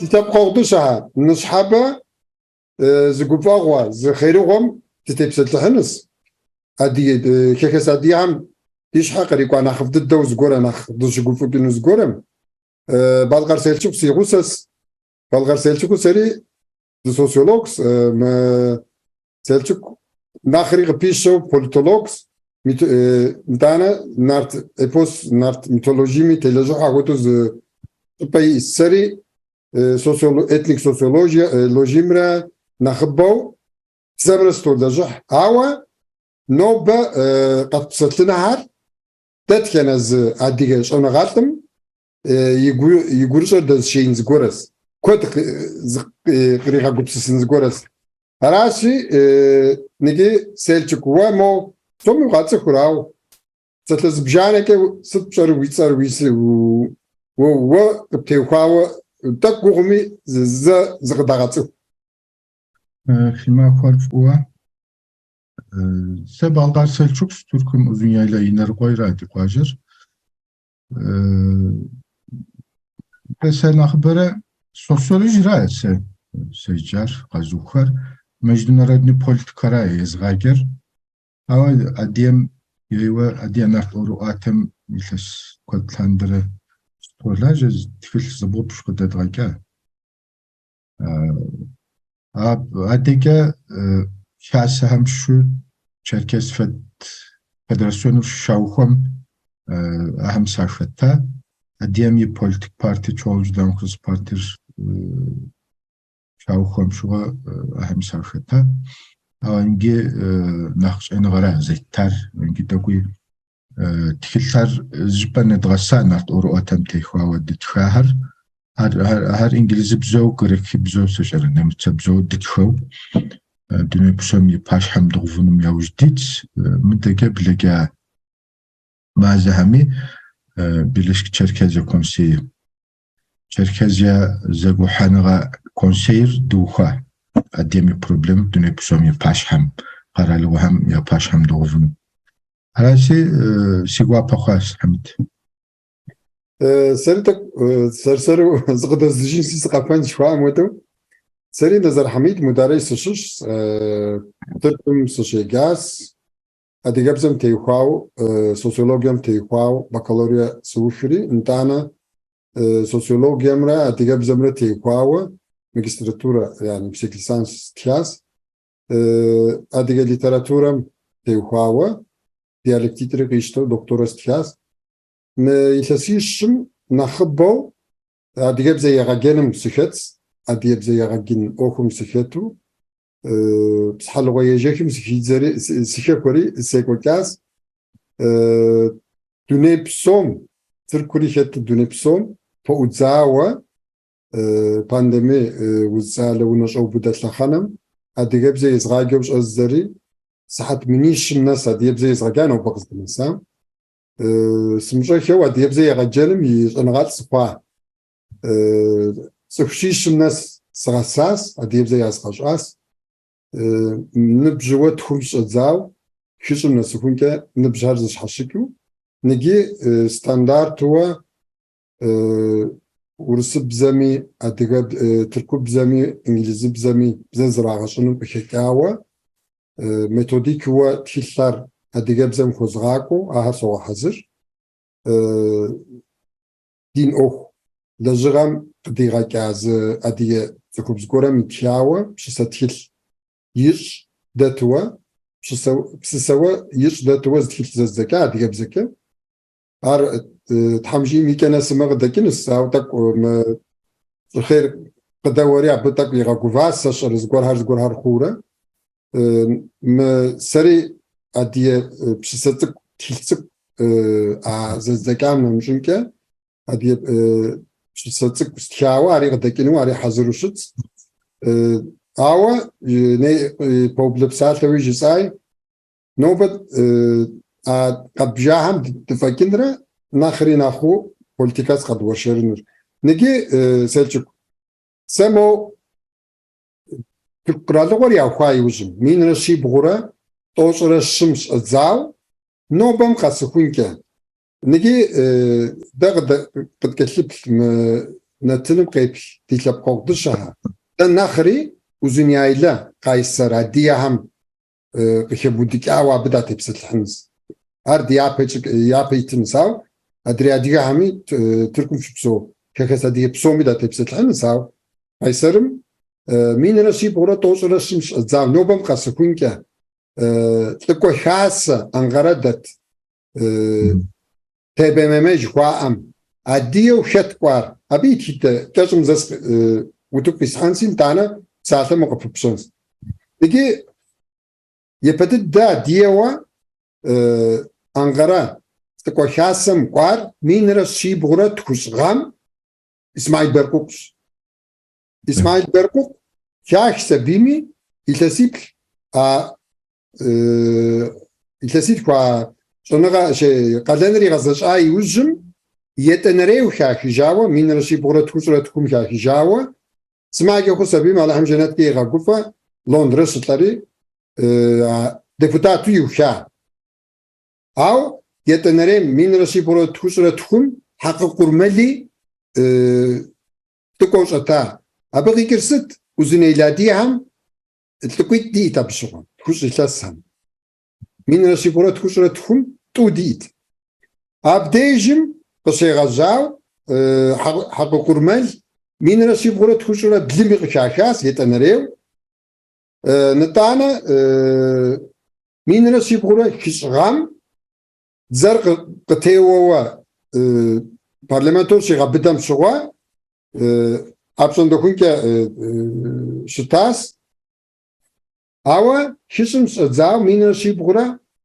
Си лъэпкъэгъу дыщэхэ, ныщхьэбэ зы гуфӏэгъуэ, зы хъерыгъуэм дытепсэлъыхьынус. Адыгэ, хэхэс адыгэхэм ди щхьэ кърикӏуа нэхъыфӏ дыдэу зыгуэрэ, нэхъ дыщыгуфӏыкӏыну зыгуэрэм. Балкъэр Селчук си гъусэс. Балкъэр Селчуку сэри дысоциологс, мы Селчук нэхъри къыпищэу политологс, нтӏанэ нарт эпос, нарт мифологиеми телэжьыхьу апхуэдэу зы щӏыпӏэ иӏэс. Сэри этник социологиемрэ нэхъыбэу бзэмрэ сытолэжьыхь. Ауэ нобэ къэтпсэлъынухэр дэтхэнэ зы адыгэ щӏэныгъэлӏым и гурыщӏэр дэзышеин зыгуэрэс, куэд къригъэгупсысын зыгуэрэс. Аращи, ныджы Селчук, уэ мо псоми укъацӏыхур, ауэ псалъэ зыбжанэкӏэ сыт пщӏэр, уи цӏэр, уэ къыптеухуауэ тӏэкӏу гугъуми зэ зыкъыдэгъэцӏыху. Фи махуэр фӏыуэ. Сэ Балкъар Селчукс, Тыркум Узуняйла Инарыкъуейра ди къуажэр. Сэ нэхъыбэрэ социологиера сэ седжар, къэзухар, международный политикэра езгъаджэр. Ауэ адыгэм ейуэ адыгэ нарт ӏуэрыӏуатэм илъэс куэд лъандэрэ сытолажьэ, тхылъ зыбгъупщӏ къыдэдгъэкӏа. Адэкӏэ хасэхэм щыщу Черкес федерасионыр щаухуэм ахэм сахэта. Адыгэм и политик партие Чугъэлу Демократическэ партиер щаухуэм щыгъуэ ахэм сахэта. Ауэ иджы нэхъ щӏэныгъэра зеттар, иджы тӏэкӏуи тхылъхэр зыщӏыпӏэ нэдгъэса нарт ӏуэрыӏуатэм техуауэ дытхахэр. Ахэр инглызыбзэу, грекыбзэу, сощӏэрэ нэмыцэбзэу дытхэу дуней псом и пащхьэм дгъэувыным яужь дитс. Мыдэкӏэ блэкӏа мазэхэми Birleşik Çerkezya Konseyi, Черкезия зэгухьэныгъэ консейр дыухуа адыгэм и проблем дуней псом и пащхьэм, къэралыгъуэхэм я пащхьэм дгъэувыну. Аращи, си гуапэ хъуащ, Хьэмид. Сэри тӏэкӏу сэр-сэру зыкъыдэздзыжынси сыкъэфэн жыхуаӏэм хуэдэу. Сэри Нэзэр Хьэмид Мударей сыщыщщ, Тыркум сыщеджас, адыгэбзэм теухуауэ, социологием теухуауэ бакалавриа сыухри, нтӏанэ социологиемрэ адыгэбзэмрэ теухуауэ магистратурэ, яни yüksek lisans стхас. Адыгэ литературэм теухуауэ диалектитӏри къищтэу докторэ стхас. Мы илъэсищым нэхъыбэу адыгэбзэ егъэджэным сыхэтс, адыгэбзэ егъэджын ӏуэхум сыхэту, псыхьэлыгъуэ ежэхым сыхидзэри, сыхэхуэри секӏуэкӏащ. Дуней псом, Тыркури хэту дуней псом пэӏудзауэ пандеми уз цӏалэ унэщӏэубыдэ лъэхъэнэм адыгэбзэ езгъаджэу щӏэздзэри, сыхьэт минищым нэс адыгэбзэ езгъэджа нобэ къыздынэсам. Сымыщӏэххэу адыгэбзэ егъэджэным и щӏэныгъэлӏ сыхъуа. Цӏыху щищым нэс сыгъэсас, адыгэбзэ язгъэщӏас. Ныбжьыуэ тхум щӏэдзау, хыщӏым нэсыхункӏэ ныбжьхэр зэщхьэщыкӏыу, ныджы стандартуэ урысыбзэми, адыгэ тыркубзэми, инглызыбзэми бзэ зэрагъэщӏыным къыхэкӏауэ, методикыуэ тхылъхэр адыгэбзэм хуэзгъакӏуэу ахэр согъэхьэзыр. Дин ӏуэху лэжьыгъэм къыдигъэкӏа зы адыгэ цӏыхубз гуэрэм итхауэ пщысэ тхылъ ищӏ дэтуэ, псысэуэ ищӏ дэтуэ зы тхылъ зэздзэкӏа адыгэбзэкӏэ. Ар Тхьэм жиӏэм и кӏэ нэсымэ къыдэкӏынущ, ауэ тӏэкӏу мы щӏыхъейр къыдэуэри абы тӏэкӏу игъэгува, сэ сщӏэрэ зыгуэрхэр хъуурэ. Мы сэри адыгэ псысэ цӏыкӏу, тхылъ цӏыкӏу а зэздзэкӏам нэмыщӏынкӏэ адыгэ псысэ цӏыкӏу стхауэ ари къыдэкӏыну, ари хьэзыру щытщ. Ауэ пэублэ псалъэуи жысӏай, нобэ а къэбжахэм дыфӏэкӏынрэ нэхъри нэхъыу политикэс къэдуэршэрынур. Ныджы, Селчук, сэ мо Тырку къэралыгъуэр яухуа иужьым, 1345-м щӏэдзау, нобэм къэсыхункӏэ. Ныджы дэ къыткӏэлъыплъ мы нэтыным къеплъ ди лъэпкъэгъу дыщэхэ, дэ нэхъри Узуняйлэ, Къайсэр адыгэхэм къыхэбудыкӏауэ абы датепсэлъыхьынс. Ар ди япэ итынс, ауэ адрей адыгэхэми Тыркум щыпсэу хэхэс адыгэ псоми датепсэлъыхьынс, ауэ Къайсэрым 1135-м щӏэдзауэ нобэм къэсыхункӏэ лӏыкӏуэ хасэ Анкъэрэ дэт ТБММ жыхуаӏэм адыгэу хэт кӏуар? Абы и тхыдэ кӏэщӏым зэ утыку къисхьэнси, нтӏанэ псалъэм укъыпыпщэнс. Иджы япэ дыдэ адыгэуэ Анкъэрэ лӏыкӏуэ хасэм кӏуар 1190 гъэм Исмаил Бэркъукъущ. Исмаил Бэркъукъу хах сабийми илъэсиплӏ а илъэситху а щӏэныгъэ къалэныр игъэзэщӏа иужьым етӏэнэрейуэ хахыжауэ, 1792-м хахыжауэ, сымаджэ хъу сабийм Алыхьым жэнэткӏэ игъэгуфӏэ, Лондрэ щылӏэри депутату иуха. Ауэ етӏэнэрейм 1792-м Хьэкъы Къурмэли лӏыкӏуэу щӏэта. Абы къикӏыр сыт? Узунейлэ адыгэхэм лӏыкӏуитӏ диӏэт абы щыгъуэм, тхущӏ илъэсхэм. 1792-м тӏу диӏэт. Абдежым къыщегъэжьау Хьэкъы Къурмэл 1794-ми къыхахащ етӏанэрейуэ. Нытӏанэ 1700 гъэм дзэр къытеуэуэ парламентор щигъэбыдэм щыгъуэ апщӏондэхункӏэ щытащ. Ауэ хыщӏым щӏэдзауэ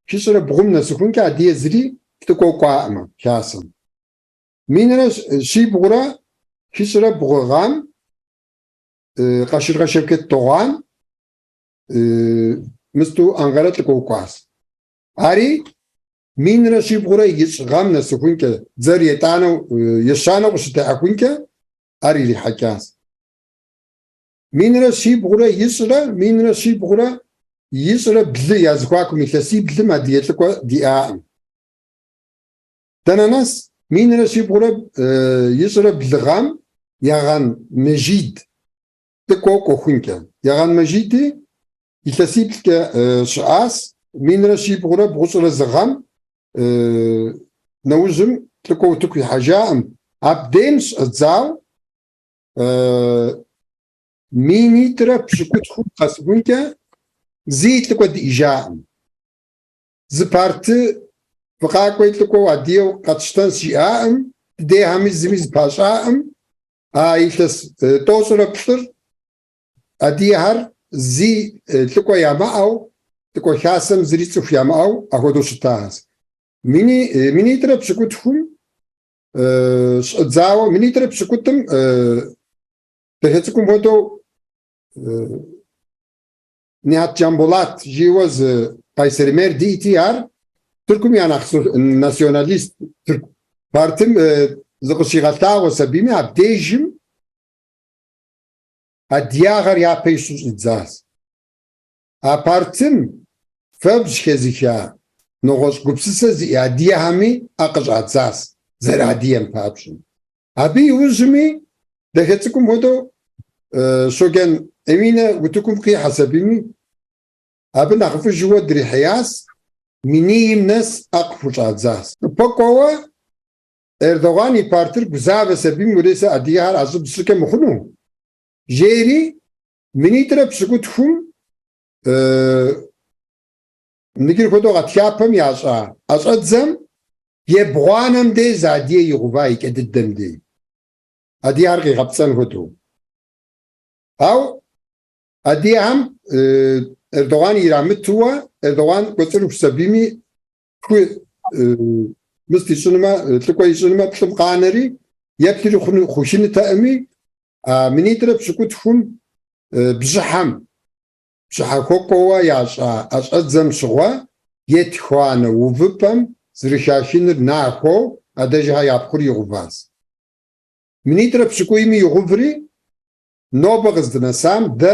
1743-м нэсыхункӏэ адыгэ зыри лӏыкӏуэу кӏуаӏымэ хасэм. 1743 гъэм Къашыргъэ Шевкет Догъуан мысту Анкъэрэ лӏыкӏуэу кӏуащ. Ари 1720 гъэм нэсыхункӏэ, дзэр етӏанэу, ещанэу къыщытехьэхункӏэ, ар ирихьэкӏащ. 1720-рэ 1723 я зэхуакум илъэсиблым адыгэ лӏыкӏуэ диӏаӏым. Дэнэ нэс? 1723 гъэм Егъэн Мэжид лӏыкӏуэу кӏуэхункӏэ. Егъэн Мэжиди илъэсиплӏкӏэ щыӏащ, 1741 гъэм нэужьым лӏыкӏуэ утыку ихьэжаӏым. Абдейм щӏэдзау 1790-м къэсыхункӏэ зи лӏыкӏуэ диӏэжаӏым. Зы парты фыкъакӏуэи лӏыкӏуэу адыгэу къэтщтэнщ жиӏаӏым, дыдейхэми зыми зыпащӏаӏым. А илъэс 93-р адыгэхэр зи лӏыкӏуэ ямыӏэу, лӏыкӏуэ хасэм зыри цӏыху ямыӏэу ахуэдэу щытащ. 1790-м щӏэдзауэ, 1790-м дахэ цӏыкӏум хуэдэу Нихьэт Джамбулат жиуэ зы Къайсэри мэр диӏти, ар Тыркум я нэхъ националист тырку партым зыкъыщигъэлъагъуэ сабийми абдежым адыягъэр япэ ищу щӏидзащ. А партым фэбжь хезыха нэгъуэщӏ гупсысэ зиӏэ адыгэхэми ӏэ къыщӏадзащ зэрыадыгэм папщӏэ. Абы иужьми дахэ цӏыкӏум хуэдэу Щоджэн Эминэ утыкум къихьэ сабийми, абы нэхъыфӏыжыуэ дрихьеящ, минийм нэс ӏэ къыхущӏадзащ. Къыпэкӏуэуэ Эрдогъан и партыр гузавэ сабийм урей сэ адыгэхэр ӏэщӏыб сщӏыкӏэ мыхъуну, жери 1790-м ныджыр хуэдэу гъатхапэм ящӏа ӏэщӏэдзэм ебгъуанэм дей зы адыгэ игъува икӏэ дыдэм дей. Адыгэхэр къигъэпцӏэн хуэдэу. Ау адыгэхэм Эрдогъан ирамытуэ, Эрдогъан кӏуэцӏрыху сабийми тху мыст ищӏынумэ, лӏыкӏуэ ищӏынумэ, плӏым къанэри, еплъри хъухынытэӏыми, а 1790-м бжьыхьэм, бжьыхьэ хуэкӏуэуэ ящӏа ӏэщӏэдзэм щыгъуэ етхуанэ увыпӏэм зэрыхахыныр нахуэу Адэжыхьэ я пхъур игъуващ. 1770-ми игъуври, нобэ къыздынэсам дэ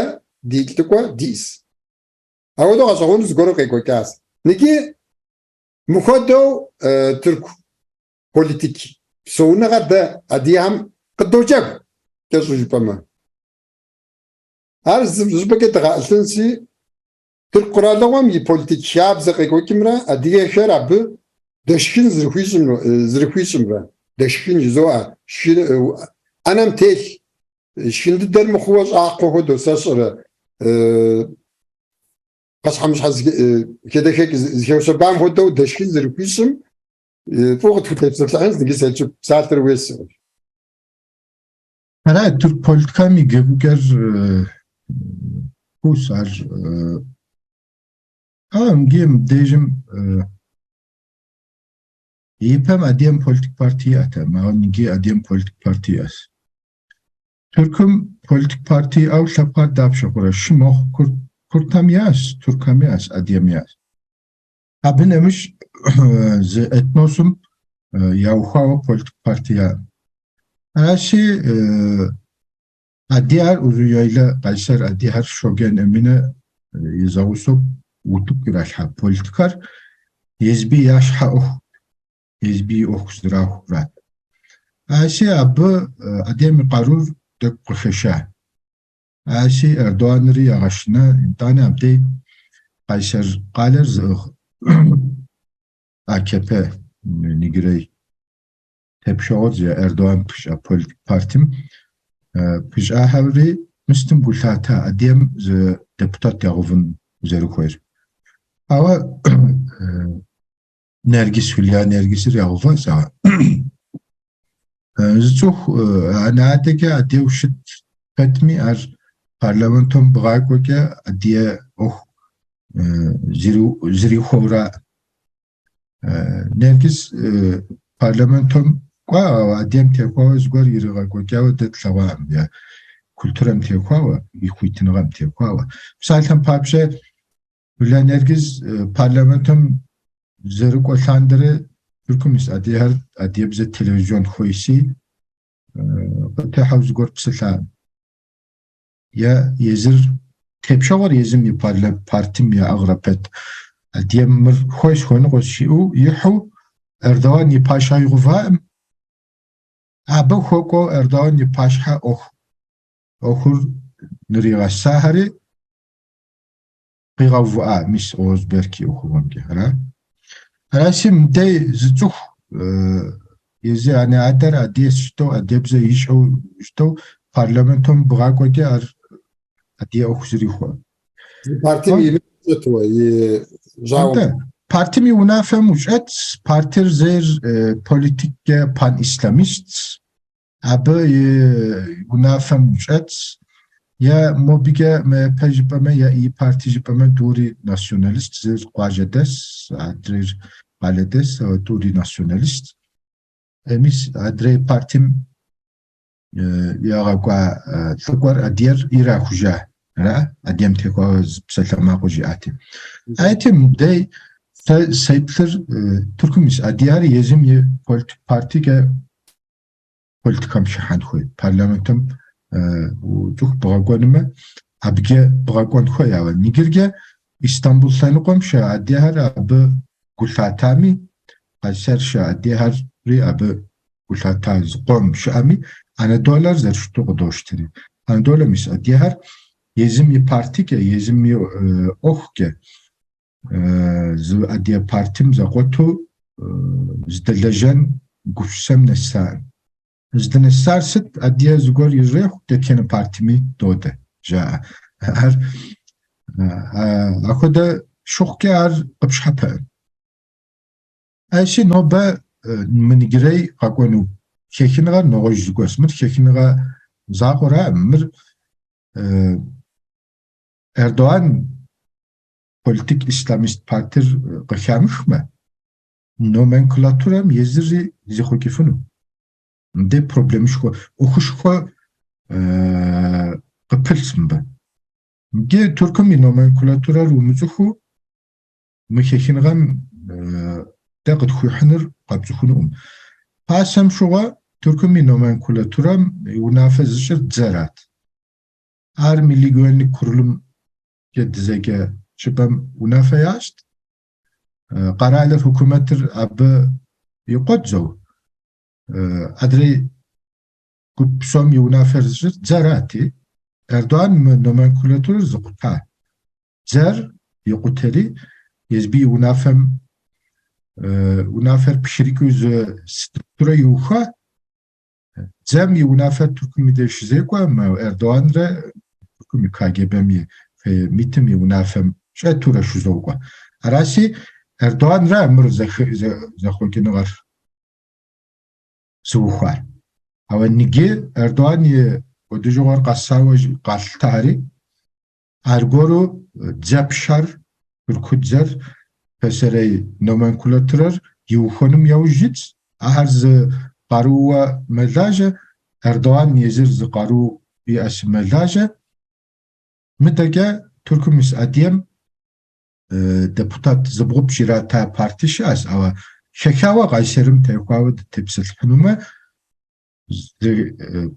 ди лӏыкӏуэ диӏс. Апхуэдэу гъэщӏэгъуэну зыгуэру къекӏуэкӏащ. Ныджы мыхуэдэу тырку политик псэуныгъэр дэ адыгэхэм къыдоджэгу. кӏэщӏу жыпӏэмэ. Ар зы щӏыпӏэкӏэ дгъэӏылъынси, Тырку къэралыгъуэм и политик хабзэ къекӏуэкӏымрэ адыгэхэр абы дэшхын зэрыхуищӏымрэ, дэшхын жызоӏэ, шхын, ӏэнэм телъ шхын дыдэр мыхъууэ щӏакхъуэ хуэдэу сэ сщӏэрэ, пхъэщхьэмыщхьэ хадэхэкӏ зэхэущэбам хуэдэу дэшхын зэрыхуищӏым фӏыуэ къытхутепсэлъыхьынщ, иджы Селчук псалъэр уесэу. Ара, тырку политикэм и джэгукӏэр куущ, ар иджы мыбдежым ипэм адыгэм политик парти иӏэтэкъым, ауэ иджы адыгэм политик парти иӏэщ. Тыркум политик парти иӏэу лъэпкъхэр дапщэ хъурэ? Щы мэхъу, курдхэм яӏэщ, туркхэм яӏэщ, адыгэм яӏэщ. Абы нэмыщӏ зы этносым яухуауэ политик парти яӏэкъым. Аращи, адыгэр Узун-Яйла Къайсэр адыгэр Щоджэн Эминэ и зэгъусэу утыку иралъхьа политикэр езыби я щхьэ ӏуэху, езыби и ӏуэху здрахурат. Аращи, абы адыгэм и къарур тӏэкӏу къыхеша. Аращи, Эрдоанри ягъэшынэ, итӏанэ абдей Къайсэр къалэр зыӏыгъ АКП ныджырей тепщэгъуэр зиӏэ Эрдоан пыщӏа политик партым пыщӏахэри мыстым гу лъата адыгэм зы депутат ягъэувын зэрыхуейр. Ауэ Нергис Хюлья Нергисыр ягъэуващ, ауэ зы цӏыху анэ-адэкӏэ адыгэу щыт пэтми, ар парламентом бгъакӏуэкӏэ адыгэ ӏуэху зэрихуэура. Нергис парламентом кӏуа, ауэ адыгэм техуауэ зыгуэр иригъэкӏуэкӏауэ дэ тлъэгъуакъым, я культурэм техуауэ, и хуитыныгъэм техуауэ. Псалъэм папщӏэ, Хюлья Нергиз парламентым зэрыкӏуэ лъандэрэ Тыркум ис адыгэхэр адыгэбзэ телевизион хуейси, къытехьэу зыгуэр псэлъакъым. Е езыр тепщэгъуэр езым и партым яӏыгърэ пэт. Адыгэм мыр хуейщ, хуэныкъуэщ жиӏэу ихьу Эрдоган и пащхьэ игъэуваӏым. Абы хуэкӏуэу Эрдоган и пащхьэ ӏуэхур нригъэсахэри къигъэувыӏа мис Оузберк и ӏуэхугъуэмкӏэ, ара? Аращи, мыдей зы цӏыху езы анэ-адэр адыгэу щыту, адыгэбзэ ищӏэу щыту парламентом бгъакӏуэкӏэ ар адыгэ ӏуэху зэрихуэ. Партым и щӏэтуэ, и жьауэм. Партым и унафэм ущӏэтщ, партыр зейр политиккӏэ пан-исламистщ, Абы и унафэм щӏэтщ, е мобыкӏэ МХП жыпӏэмэ, е И парти жыпӏэмэ, тӏури националист, зыр къуажэдэс, адрейр къалэдэс, ауэ тӏури националист. Мис адрей партим ягъэкӏуа лӏыкӏуэр адыгэр ирахужа, ара? Адыгэм техуауэ зы псалъэмакъыу жиӏати. Арати, мыбдей сэ сеплъыр Тыркум ис адыгэр езым и политик партикӏэ политикэм хыхьэн хуей. Парламентым цӏыху бгъэкӏуэнумэ, абыкӏэ бгъэкӏуэн хуей. Ауэ ныджыркӏэ Истамбул лъэныкъуэм щыӏэ адыгэхэр абы гу лъатами, Къайсэр щыӏэ адыгэхэри абы гу лъата зыкъом щыӏэми, Анадолэр зэрыщыту къыдощтри. Анадолэм ис адыгэхэр езым и партикӏэ, езым и ӏуэхукӏэ зы адыгэ партым зэкъуэту зыдэлэжьэн гупсысэм нэсаӏым. Здынэсар сыт, адыгэ зыгуэр ирехъу, дэтхэнэ партми додэ, жаӏэ. Ар апхуэдэ щыхъукӏэ ар къыпщхьэпэӏым. Аращи, нобэ мы ныджырей къэкӏуэну хэхыныгъэр нэгъуэщӏ зыгуэрщ. Мыр хэхыныгъэ закъуэраӏым, мыр Эрдоган политик исламист партыр къыхамыхмэ, номенклатурэм езыри зихъуэкӏыфыну. Мыбдей проблемышхуэ, ӏуэхушхуэ къыпылъщ мыбы. Иджы Тыркум и номенклатурэр умыцӏыхуу мы хэхыныгъэм дэ къытхуихьынур къэпцӏыхунукъым. Пасэм щыгъуэ Тыркум и номенклатурэм и унафэ зыщӏыр дзэрат. Ар Milli Güvenlik Kurulum-кӏэ дызэджэ щӏыпӏэм унафэ ящӏт. Къэралыр, хукумэтыр абы и къуэдзэу. Адрей. Гуп псом и унафэр зыщӏыр дзэрати, Эрдоган мы номенклатурэр зыкъута. Дзэр икъутэри, езби и унафэм унафэр пхырыкӏыу зы структурэ иухуа. Дзэм и унафэр Тыркум и деж щызекӏуэ, мы Эрдоганрэ Тыркум и КГБ-м и МИТ-м и унафэм щӏэтурэ щызокӏуэ. Араси, Эрдоганра мыр зэхъуэкӏыныгъэр зыухуар. Ауэ ныджы Эрдоган и кӏуэдыжыгъуэр къэсауэ къалъытари, аргуэру дзэпщэр, тыркудзэр, пасэрей номенклатурэр иухуэным яужь итщ. Ахэр зы къарууэ мэлажьэ, Эрдоган езыр зы къару иӏэщи мэлажьэ. Мыдэкӏэ Тыркум ис Адыгэм депутат зыбгъупщӏ ирата парти щыӏэщ, ауэ хэхауэ Къайсэрым техуауэ дытепсэлъыхьынумэ, зы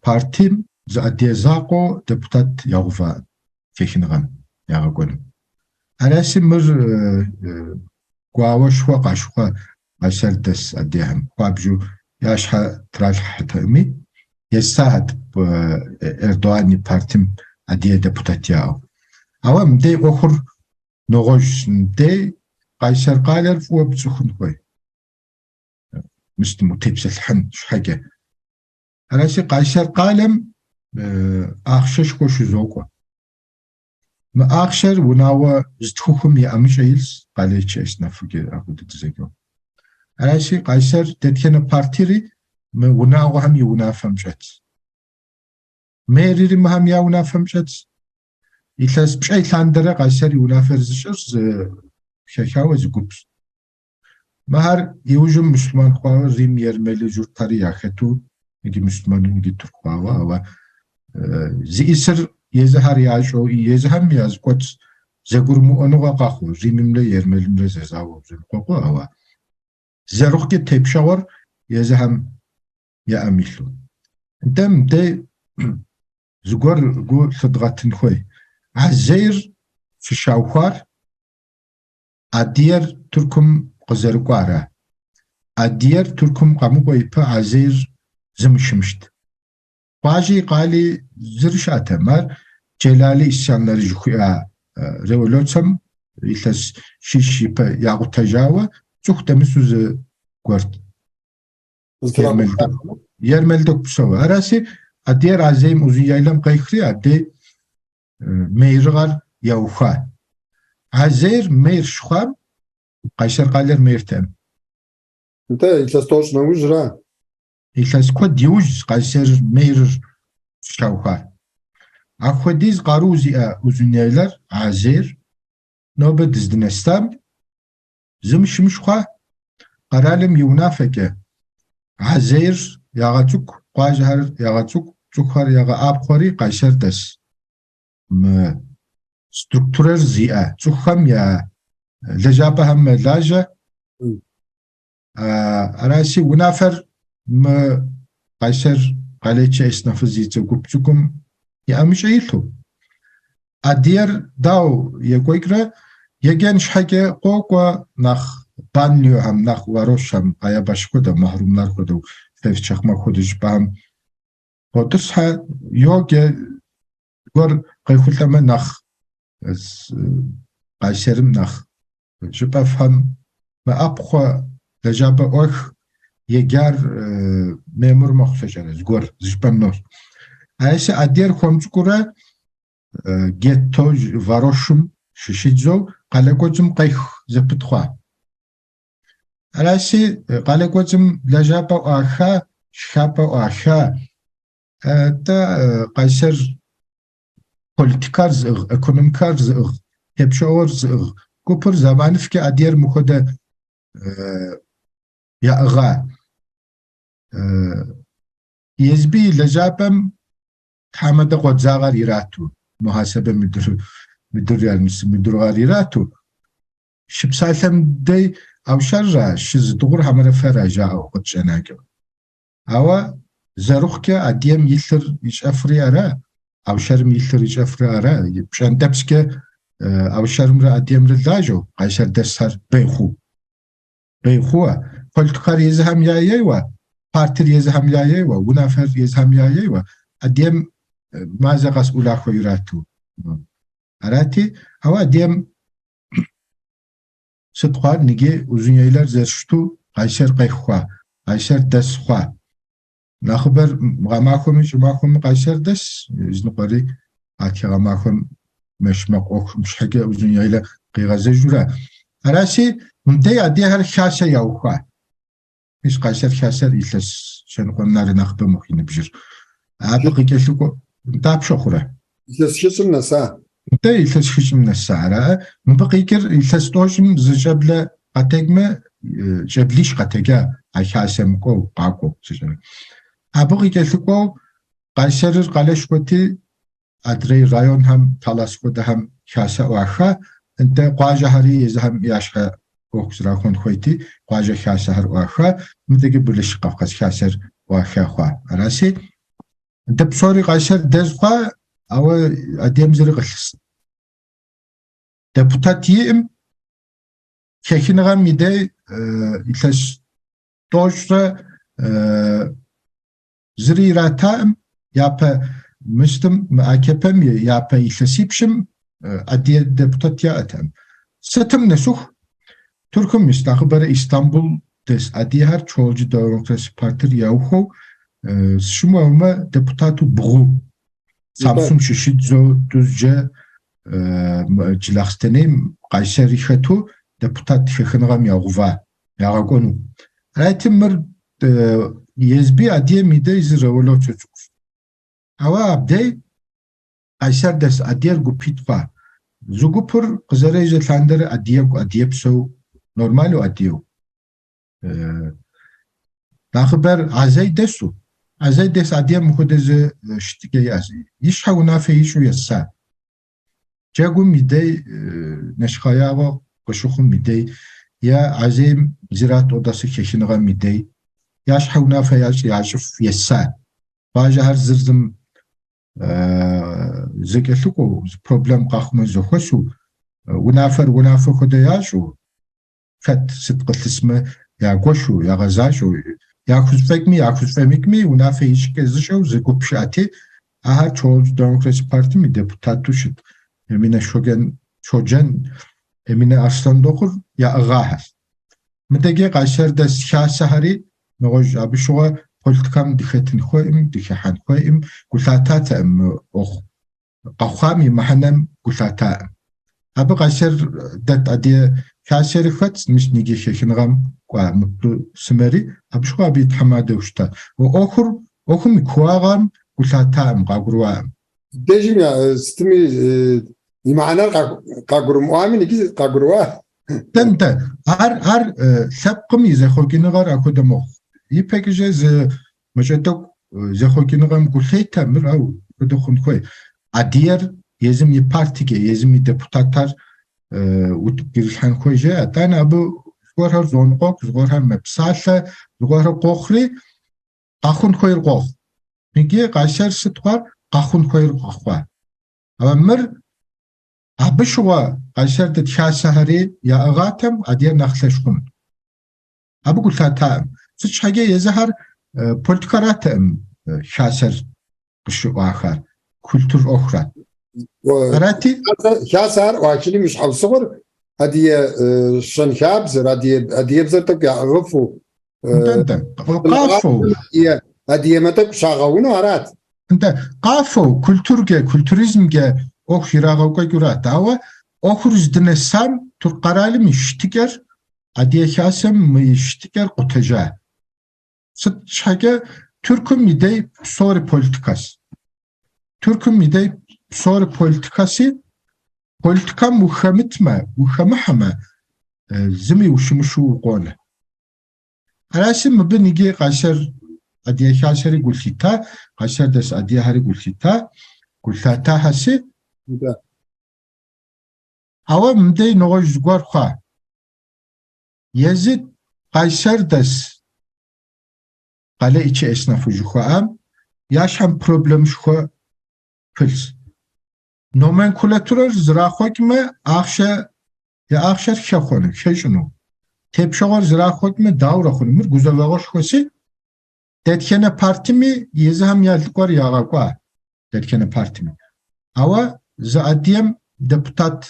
партим зы адыгэ закъуэу депутат ягъува хэхыныгъэм ягъэкӏуэну. Араси мыр гуауэшхуэ къащыхъуа Къайсэр дэс адыгэхэм хуабжьу я щхьэ тралъхьэтэкъыми, есахэт Эрдоган и партим адыгэ депутат яӏэу. Ауэ мыдей ӏуэхур нэгъуэщӏщ. Мыдей Къайсэр къалэр фӏыуэ пцӏыхун хуей. Мыстым утепсэлъыхьын щхьэкӏэ. Араси Къайсэр къалэм ахъшэшхуэ щызокӏуэ. Мы ахъшэр унагъуэ зытхухым и ӏэмыщӏэ илъщ, къалэичи эснафыкӏэ апхуэдэ дызэкӏуэу. Араси Къайсэр дэтхэнэ партири мы унагъуэхэм и унафэм щӏэтщ. Мэрири мыхэм я унафэм щӏэтщ. Илъэс пщӏей лъандэрэ Къайсэр и унафэр зыщӏыр зы хэхауэ зы гупщ. Мыхэр иужьым муслъымэн хъуауэ Рим ермэлы журтхэри яхэту, иджы муслъымэну иджы тырку хъуауэ, ауэ зиӏисыр езыхэр ящӏэу, езыхэм я зыкӏуэцӏ зэгурымыӏуэныгъэ къэхъуу, Римымрэ ермэлымрэ зэзауэу зэныкъуэкъуу, ауэ зэрыхъукӏэ тепщэгъуэр езыхэм я ӏэм илъу. Нтӏэ мыдей зыгуэр гу лъыдгъэтын хуей. А зейр щыщаухуар Адыгэр Тыркум къызэрыкӏуара. Адыгэр Тыркум къэмыкӏуэ ипэ а зейр зымы щымыщт. Къуажи къали зыри щыӏэтэм. Ар Джелали исьяннары жыхуиӏа революцэм илъэс щищ ипэ якъутэжауэ цӏыху дэмысу зы гуэрт. Ермэлдыку псэуэ. Араси, адыгэр а зейм Узун-Яйлэм къехри, абдей мэрыгъэр яухуа. А зейр мэр щыхъуам, Къайсэр къалэр мэртэкъым. Нтӏэ, илъэс тӏощӏ нэужьра? Илъэс куэд иужь Къайсэр мэрыр щаухуар. Апхуэдиз къару зиӏэ Узун-Яйлэр, а зейр, нобэ дыздынэсам, зым щымыщ хъуа, къэралым и унафэкӏэ а зейр ягъэцӏыкӏу, къуажэхэр ягъэцӏыкӏу, цӏыхухэр ягъэӏэпхъуэри Къайсэр дэс. Мы структурэр зиӏэ цӏыхухэм я лэжьапӏэхэм мэлажьэ. Араси унафэр мы Къайсэр къалэичи эснафы зи цӏэ гуп цӏыкӏум и ӏэмыщӏэ илъу. Адыгэр дауэ екӏуэкӏрэ, еджэн щхьэкӏэ къокӏуэ нэхъ банлиохэм, нэхъ варошхэм, Къаябаш хуэдэу, Махрумлар хуэдэу, Февчахма хуэдэу щӏыпӏэхэм къотӏысхьэ, йоджэ, зыгуэр къехъулӏэмэ нэхъ Къайсэрым нэхъ щӏыпӏэфӏхэм мэӏэпхъуэ, лэжьапӏэ ӏуах, еджар мемур мэхъу лъэкӏэрэ, зыгуэр зы щӏыпӏэм нос. Араси адыгэр хуэм цӏыкӏуурэ гетто варошым щыщидзэу къалэ кӏуэцӏым къех зэпыт хъуа. Араси къалэ кӏуэцӏым лэжьапӏэ ӏуаха, шхапӏэ ӏуаха, тӏэ Къайсэр политикэр зыӏыгъ, экономикэр зыӏыгъ, тепщэгъуэр зыӏыгъ гупыр зэманыфӏкӏэ адыгэр мыхуэдэ яӏыгъа. Езби и лэжьапӏэм тхьэмадэ къуэдзагъэр ирату, мухьэсэбэ мыдыр мыдыргъэр ирату. Щыпсалъэм дей Аушэрра щызыдыгъур хьэмэрэ фэра жаӏэу къытщӏэнакӏэу. Ауэ зэрыхъукӏэ адыгэм и лъыр ищӏэфри ара, Аушэрым и лъыр ищӏэфри ара, пщӏэнтӏэпскӏэ Аушэрымрэ адыгэмрэ лажьэу, Къайсэр дэсхэр бей хъу. Бей хъууэ, политикэр езыхэм я ейуэ, Партыр езыхэм яейуэ, унафэр езыхэм яейуэ, Адыгэм мазэ къэс улахуэ ирату. Арати, ауэ Адыгэм сыт хъуар, ныги Узуняйлэр зэрыщыту Къайсэр къехуа, Къайсэр дэс хъуа. Нэхъыбэр гъэмахуэми щӏымахуэми Къайсэр дэс, языныкъуэри гъатхэ гъэмахуэм мэш-мэкъу ӏуэхум щхьэкӏэ Узуняйлэ къигъэзэжурэ. Араси, мыбдей адыгэхэр хасэ яухуа. Мис Къайсэр хасэр илъэс щэныкъуэм нэрэ нэхъыбэ мыхъу и ныбжьыр. Абы къыкӏэлъыкӏуэ дапщэ хъурэ? Илъэс хыщӏым нэса. Нтӏэ, илъэс хыщӏым нэса, ара? Мыбы къикӏыр илъэс тӏощӏым зы щӏэблэ къэтэджмэ, щӏэблищ къэтэджа а хасэм кӏуэу, къакӏуэу сыщӏэрэ. Абы къыкӏэлъыкӏуэу Къайсэрыр къалэшхуэти, адрей районхэм, Талас хуэдэхэм хасэ ӏуаха, нтӏэ къуажэхэри езыхэм я щхьэ ӏуэху зэрахуэн хуейти, къуажэ хасэхэр ӏуаха, мыдэкӏэ Бирлекӏик Къафкъас хасэр ӏуаха хъуа. Араси, нтӏэ псори Къайсэр дэз хъуа, ауэ адыгэм зыри къылъыс. Депутат иӏым хэхыныгъэм и дей илъэс тӏощӏрэ зыри иратаӏым, япэ мыстым мы АКП-м и япэ илъэсипщым адыгэ депутат яӏэтэкъым. Сытым нэсыху Тыркум ис нэхъыбэрэ Истамбул дэс адыгэхэр Çoğulcu Demokrasi партыр яухуэу сщымыуэмэ депутату бгъу Самсун щыщыдзэу Дузджэ Джылахъстэнейм Къайсэри хэту депутат хэхыныгъэм ягъува ягъэкӏуэну. Арати, мыр езби адыгэм и дей зы революцэ цӏыкӏущ. Ауэ абдей Къайсэр дэс адыгэр гупитӏ хъуа. Зы гупыр къызэрежьэ лъандэрэ адыгэгу адыгэпсэу, нормалу адыгэу. Нэхъыбэр Азей дэсу. Азей дэс адыгэм мыхуэдэ зы щытыкӏэ иӏэщ. И щхьэ унафэ ищӏу еса. Джэгум и дей нэщхъеягъуэ къыщыхъум и дей е Азейм Ziraat Odası хэхыныгъэм и дей я щхьэ унафэ ящӏ ящӏыф еса. Къуажэхэр зыр зым зэкӏэлъыкӏуэу, зы проблем къэхъумэ зэхуэсу, унафэр унафэ хуэдэ ящӏу, хэт сыт къылъысмэ ягуэшу, ягъэзащӏэу, яхузэфӏэкӏми яхузэфӏэмыкӏми унафэ ищӏкӏэ зыщӏэу зы гуп щыӏэти, ахэр Çoğulcu Demokrasi партым и депутату щыт Эминэ Шоджэн, Шоджэн Эминэ Арсландокъур яӏыгъахэр. Мыдэкӏэ Къайсэр дэс хасэхэри нэгъуэщӏ абы щыгъуэ политикэм дыхэтын хуейӏым, дыхыхьэн хуейӏым, гу лъататэкъым мы ӏуэху къэхъуам и мыхьэнэм гу лъатаӏым. Абы Къайсэр дэт адыгэ хасэри хэтщ, мис ныджы хэхыныгъэм кӏуа Мутлу сымэри, абы щыгъуэ абы и тхьэмадэу щыта. ӏуэхур, ӏуэхум и кууагъэм гу лъатаӏым, къагурыӏуаӏым. Дежым я сытми и мыхьэнэр къагурымыӏуами, иджы къагурыӏуа. Нтӏэ, нтӏэ. Ар, ар лъэпкъым и зэхъуэкӏыныгъэр апхуэдэ мэхъу. Ипэкӏыжэ зы мащӏэ тӏэкӏу зэхъуэкӏыныгъэм гу лъетэ, мыр ау хуэдэ хъун хуей. Адыгэр езым и партикӏэ, езым и депутатар утыку ирилъхьэн хуей жеӏэ. Атӏанэ абы зыгуэрхэр зоныкъуэкъу, зыгуэрхэр мэпсалъэ, зыгуэрхэр къохъури, къэхъун хуейр къохъу. Иджы Къайсэр сыт хъуар? Къэхъун хуейр къэхъуа. Ауэ мыр абы щыгъуэ Къайсэр дэт хасэхэри яӏыгъатэм адыгэр нэхъ лъэщ хъунут. Абы гу лъатаӏым. Сыт щхьэкӏэ езыхэр политикэратэкъым хасэр къыщыӏуахар, культур ӏуэхурат. Арати? Хасэр ӏуахыным и щхьэусыгъуэр адыгэ щэнхабзэр, адыгэбзэр тӏэкӏу яӏыгъыфу, Нтӏэ, нтӏэ. Къафэу. Адыгэмэ тӏэкӏу щагъэуну арат. Нтӏэ, къафэу, культуркӏэ, культуризмкӏэ ӏуэху ирагъэкӏуэкӏыурат. Ауэ ӏуэхур здынэсам Тырку къэралым и щытыкӏэр, Адыгэ хасэм мы и щытыкӏэр къутэжа. Сыт щхьэкӏэ Тыркум и дей псори политикэс. Тыркум и дей псори политикэси, политикэм ухэмытмэ, ухэмыхьэмэ, зыми ущымыщу укъонэ. Араси мыбы ныги Къайсэр Адыгэ хасэри гу лъита, Къайсэр дэс адыгэхэри гу лъита, гу лъатахэси. Ауэ мыбдей нэгъуэщӏ зыгуэр хъуа. Езы Къайсэр дэс Kale içi esnafı жыхуаӏам я щхьэм проблемышхуэ пылъщ. Номенклатурэр зэрахъуэкӏмэ, ахъшэ я ахъшэр хэхъуэну, хэщӏыну. Тепщэгъуэр зэрахъуэкӏмэ, дауэрэ хъуну? Мыр гузэвэгъуэшхуэси. Дэтхэнэ партми езыхэм я лӏыкӏуэр ягъэкӏуа, дэтхэнэ партми. Ауэ зы адыгэм депутат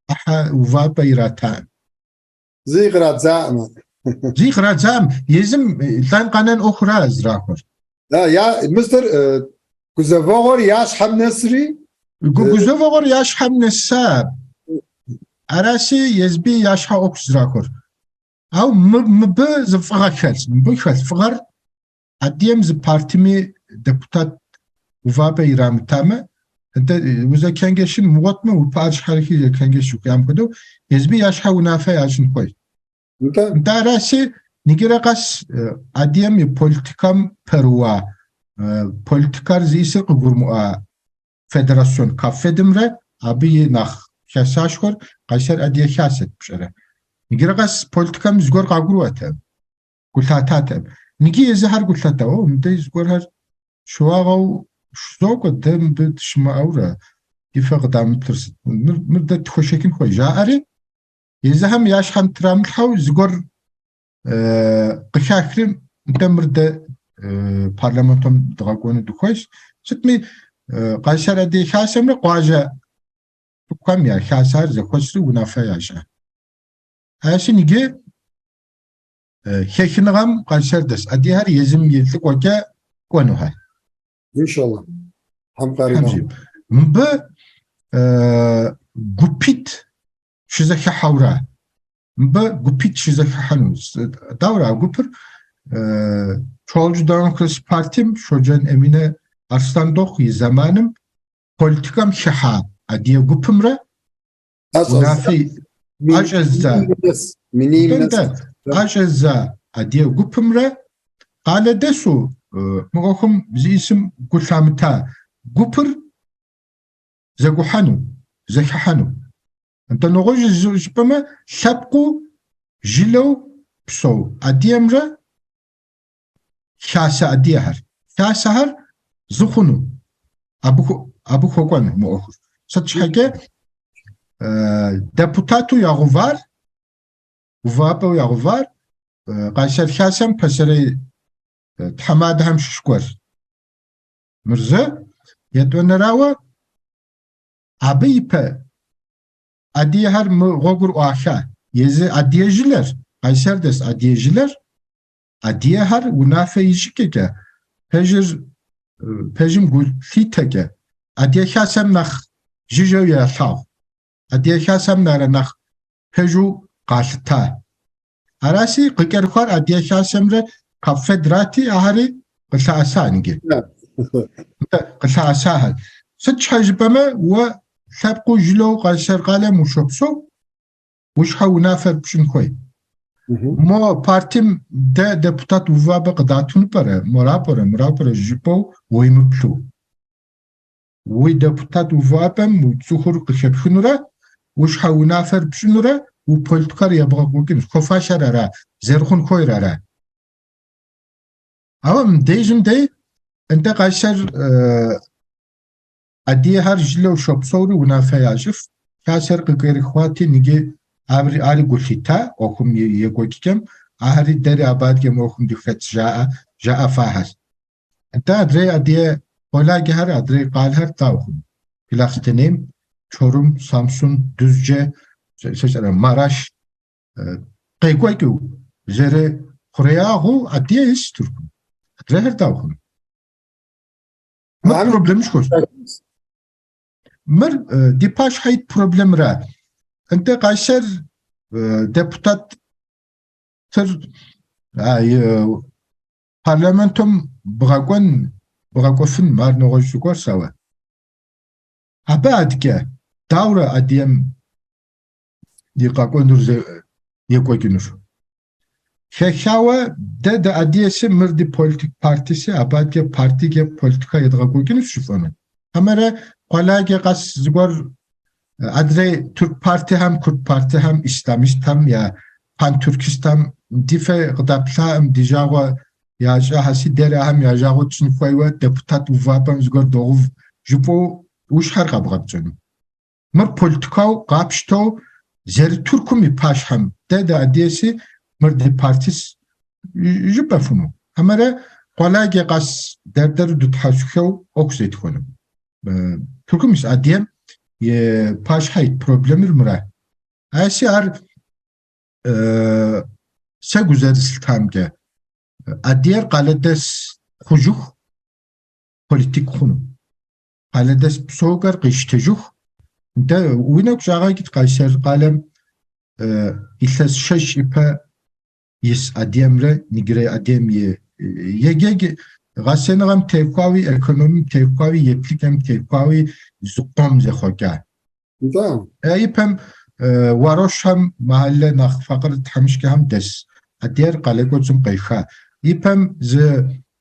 ӏыхьэ увапӏэ иратаӏым. Зыи кърадзаӏым. Зыи кърадзаӏым. Езым лӏэн къэнэн ӏуэхура зрахуэр. Да, я мыстэр гузэвэгъуэр я щхьэм нэсри. Гузэвэгъуэр я щхьэм нэса. Араси езби я щхьэ ӏуэху зрахуэр. Ауэ мыбы зы фӏыгъэ хэлъ. Мыбы хэлъ фӏыгъэр адыгэм зы партми депутат увапӏэ ирамытамэ, узэчэнджэщын мыгъуэтмэ, уи пыӏэр щхьэрыхи зэчэнджэщ жыхуиӏам хуэдэу, езыми я щхьэ унафэ ящӏын хуей. Нтӏэ араси, иджырэ къэс адыгэм и политикэм пэрыуа, политикэр зиӏысыр къыгурымыӏуа Федерацион КАФФЕДымрэ абы и нэхъ хасащхуэр Къайсэр Адыгэ Хасэт, пщӏэрэ. Иджырэ къэс политикэм зыгуэр къагурыӏуэтэкъым, гу лъататэкъым. Иджы езыхэр гу лъата, о, мыдэ зыгуэрхэр щыуагъэу щызокӏуэ, дэ мыбы дыщымыӏэурэ, ди фэ къыдамыплъыр сыт, мыр дэ тхуэшэчын хуей, жаӏэри, езыхэм я щхьэм трамылъхьэу зыгуэр къыхахри, нтӏэ мыр дэ парламентым дгъэкӏуэну дыхуейщ. Сытми, Къайсэр Адыгэ Хасэмрэ къуажэ цӏыкӏухэм я хасэр зэхуэсри унафэ ящӏа. Аращи, иджы хэхыныгъэм Къайсэр дэс адыгэхэр езым и лӏыкӏуэкӏэ кӏуэнухэр. Иншаллах. Тхьэм къаригъэхъу. Мыбы гупит щызэхыхьэурэ, мыбы гупит щызэхыхьэну. Дауэрэ а гупыр Чолжу Демократическэ партием Щоджэн Эминэ Арсландохъу и зэманым политикэм хыхьа адыгэ гупымрэ унафэ ӏэщӏэздза ӏэщӏэздза адыгэ гупымрэ къалэдэсу мы ӏуэхум зиӏысым гу лъамыта гупыр зэгухьэну, зэхыхьэну. Нтӏэ нэгъуэщӏу жыпӏэмэ, лъэпкъыу жылэу псэу адыгэмрэ хасэ адыгэхэр. Хасэхэр зы хъуну, абы хуэкӏуэну мы ӏуэхур. Сыт щхьэкӏэ депутату ягъувар, увапӏэу ягъувар Къайсэр хасэм пасэрей тхьэмадэхэм щыщ гуэр. Мыр зы, етӏуанэрауэ, абы ипэ адыгэхэр мы гъуэгур ӏуаха. Езы адыгэ жылэр, Къайсэр дэс адыгэ жылэр, адыгэхэр унафэ ищӏыкӏэкӏэ, пэжыр, пэжым гу лъитэкӏэ, адыгэ хасэм нэхъ жыжьэу ялъагъу. Адыгэ хасэм нэрэ нэхъ пэжу къалъыта. Араси, къыкӏэрыхуар Адыгэ Хасэмрэ КАФФЕДрати, ахэри къылъэӏэса иджы. Къылъэӏэсахэр. Сыт щхьэ жыпӏэмэ, уэ лъэпкъыу жылэу Къайсэр къалэм ущопсэу, уи щхьэ унафэр пщӏын хуей. Мо партим дэ депутат увапӏэ къыдатыну пӏэрэ, мора пӏэрэ, мыра пӏэрэ жыпӏэу уемыплъу. Уи депутат увыӏэпӏэм уи цӏыхур къыхэпхынурэ, уи щхьэ унафэр пщӏынурэ, уи политикэр ебгъэкӏуэкӏынущ. Хуэфащэр ара, зэрыхъун хуейр ара? Ауэ мыбдежым дей, нтӏэ Къайсэр адыгэхэр жылэу щопсэури унафэ ящӏыф, хасэр къыкӏэрыхуати, иджы ари гу лъита ӏуэхум и екӏуэкӏыкӏэм, ахэри дэри абы адэкӏэ мы ӏуэхум дыхэт жаӏэ, жаӏэфахэр. Нтӏэ адрей адыгэ къуэладжэхэр, адрей къалэхэр дауэ хъуну? Джылахъстэнейм, Чорум, Самсун, Дузджэ, сэ Мараш къекӏуэкӏыу зэрыхъуреягъыу адыгэ ис Тыркум. Адрейхэр дауэ хъуну? Мыр проблемышхуэщ. Мыр ди пащхьэ ит проблемра. Нтӏэ Къайсэр депутат тыр Парламентым бгъэкӏуэн, бгъэкӏуэфын, ар нэгъуэщӏ зыгуэрщ, ауэ. Абы адкӏэ дауэрэ адыгэм и къэкӏуэнур екӏуэкӏынур? Хэхауэ дэ дыадыгэси, мыр ди политик партиси, абы адкӏэ партикӏэ политикэ едгъэкӏуэкӏынущ жыфӏэну. Хьэмэрэ къуэладжэ къэс зыгуэр адрей тырку партихэм, курд партихэм, исламистхэм я пантюркистхэм ди фэ къыдаплъаӏым, ди жагъуэ ящӏахэси, дэри ахэм я жагъуэ тщӏын хуейуэ депутат увапӏэм зыгуэр догъув жыпӏэу уи щхьэр къэбгъэпцӏэну. Мыр политикэу къапщтэу зэры-Тыркум и пащхьэм дэ дыадыгэси, мыр ди партис жыпӏэфыну. Хьэмэрэ Къуэладжэ къэс дэр-дэру дытхьэусыхэу ӏуэху зетхуэну. Тыркум ис адыгэм и пащхьэ ит проблемыр мыра. Аси ар сэ гу зэрыслъытамкӏэ, адыгэр къалэдэс хъужыху политик хъуну. Къалэдэс псэукӏэр къищтэжыху, дэ уи нэгу щӏагъэкӏыт Къайсэр къалэм илъэс щэщӏ ипэ ис адыгэмрэ ныджырей адыгэм и еджэкӏ гъэсэныгъэм техуауи, экономим техуауи, еплъыкӏэм техуауи зыкъом зэхъуэкӏа. Нтӏэ. Ипэм варошхэм махьэллэ нэхъ факъыр тхьэмыщкӏэхэм дэс адыгэр къалэ кӏуэцӏым къеха. Ипэм зы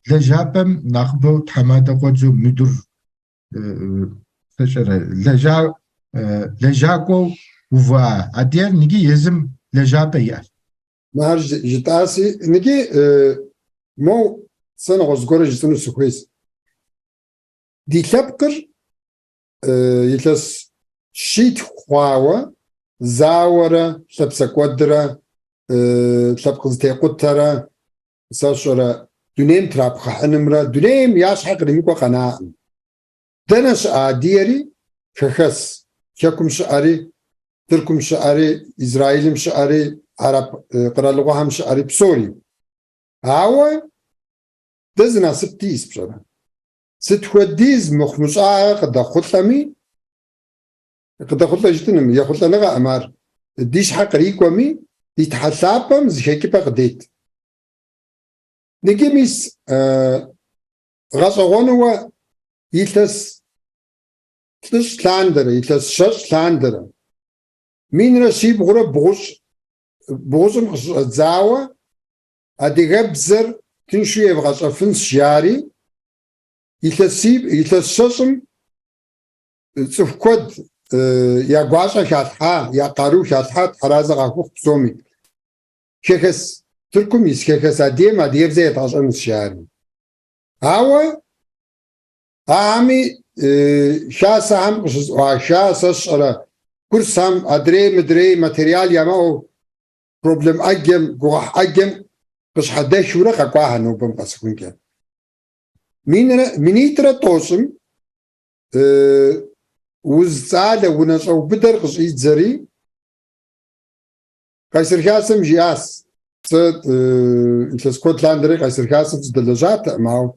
лэжьапӏэм нэхъыбэу тхьэмадэ къуэдзэу müdür сэ сщӏэрэ лэжьакӏуэу ува адыгэр ныджы езым лэжьапӏэ иӏэщ. Мыхэр жытӏаси, ныджы моу сэ нэгъуэщӏ зыгуэрэ жысӏэну сыхуейс. Ди лъэпкъыр илъэс щитху хъуауэ зауэрэ лъапсэкӏуэдрэ лъэпкъ зытекъутэрэ сэ сщӏэрэ дунейм трапхъыхьынымрэ дунейм я щхьэ къримыкӏуэ къэнаӏым. Дэнэ щыӏэ адыгэри хэхэс, хэкум щыӏэри, Тыркум щыӏэри, Израилым щыӏэри, Араб къэралыгъуэхэм щыӏэри, псори. Ауэ дэ зы насып диӏэс, пщӏэрэ? Сыт хуэдиз мыхъумыщӏагъэ къыдэхъулӏэми, къыдэхъулӏэ жытӏыным, ехъулӏэныгъэӏым ар, ди щхьэ кърикӏуэми, ди Тхьэ лъапӏэм зы хэкӏыпӏэ къыдет. Ныджы мис гъэщӏэгъуэнууэ илъэс плӏыщӏ лъандэрэ, илъэс щэщӏ лъандэрэ, минрэ щибгъурэ бгъущӏым къыщыщӏэдзауэ адыгэбзэр тыншу евгъэщӏэфынщ жари, илъэс щэщӏым цӏыху куэд я гуащӏэ халъхьа, я къару халъхьа, тхьэразэ къахухъу псоми. Хэхэс Тыркум ис хэхэс адыгэм адыгэбзэ едгъэщӏэнущ жари. Ауэ ахэми хасэхэм къыщызэӏуаха, сэ сщӏэрэ, курсхэм адрей мыдрей материал ямыӏэу проблем ӏэджэм, гугъуехь ӏэджэм къыщхьэдэхыурэ къэкӏуахэ нобэм къэсыхункӏэ. Минитӏрэ тӏощӏым уз цӏалэ унэ щӏэубыдэр къыщӏидзэри, Къайсэр Хасэм жиӏащ, сэ илъэс куэд лъандэри Къайсэр Хасэм сыдэлэжьатэкъым, ауэ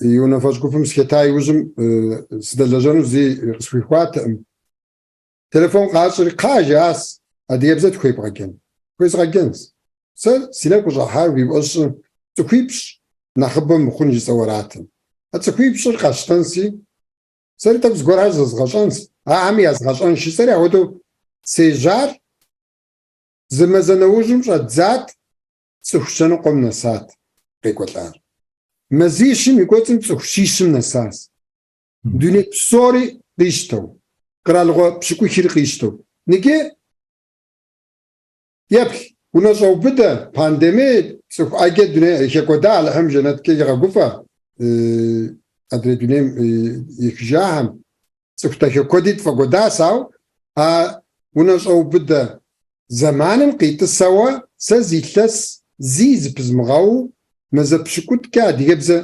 и унафэщӏ гупым сыхэта иужьым сыдэлэжьэну зи къысхуихуатэкъым. Телефон къащӏри, кхъа жиӏащ, адыгэбзэ тхуебгъэджэн. Хуезгъэджэнщ. Сэ си нэгу къыщӏэхьар уи фӏэщ щӏы цӏыхуипщӏ нэхъыбэ мыхъун жысӏэу аратэм. А цӏыхуипщӏыр къэсщтэнси, сэри тӏэкӏу зыгуэрхэр зэзгъэщӏэнщ, ахэми язгъэщӏэнщ жысӏэри апхуэдэу сежьар зы мазэ нэужьым щӏэддзат, цӏыху щэныкъуэм нэсат къекӏуэлӏар. Мазищым и кӏуэцӏым цӏыху щищым нэсащ. Дуней псори къищтэу, къэралыгъуэ пщыкӏухри къищтэу. Ныджы еплъ, унэщӏэубыдэ, пандемие, цӏыху ӏэджэ дуней хэкӏуэда Алыхьым жэнэткӏэ игъэгуфӏэ адрей дунейм ехыжахэм. Цӏыху дахэ куэди тфӏэкӏуэдащ, ауэ а унэщӏэубыдэ зэманым къитӏысэуэ сэ зы илъэс зи зыпызмыгъэуу мазэ пщыкӏутӏкӏэ адыгэбзэ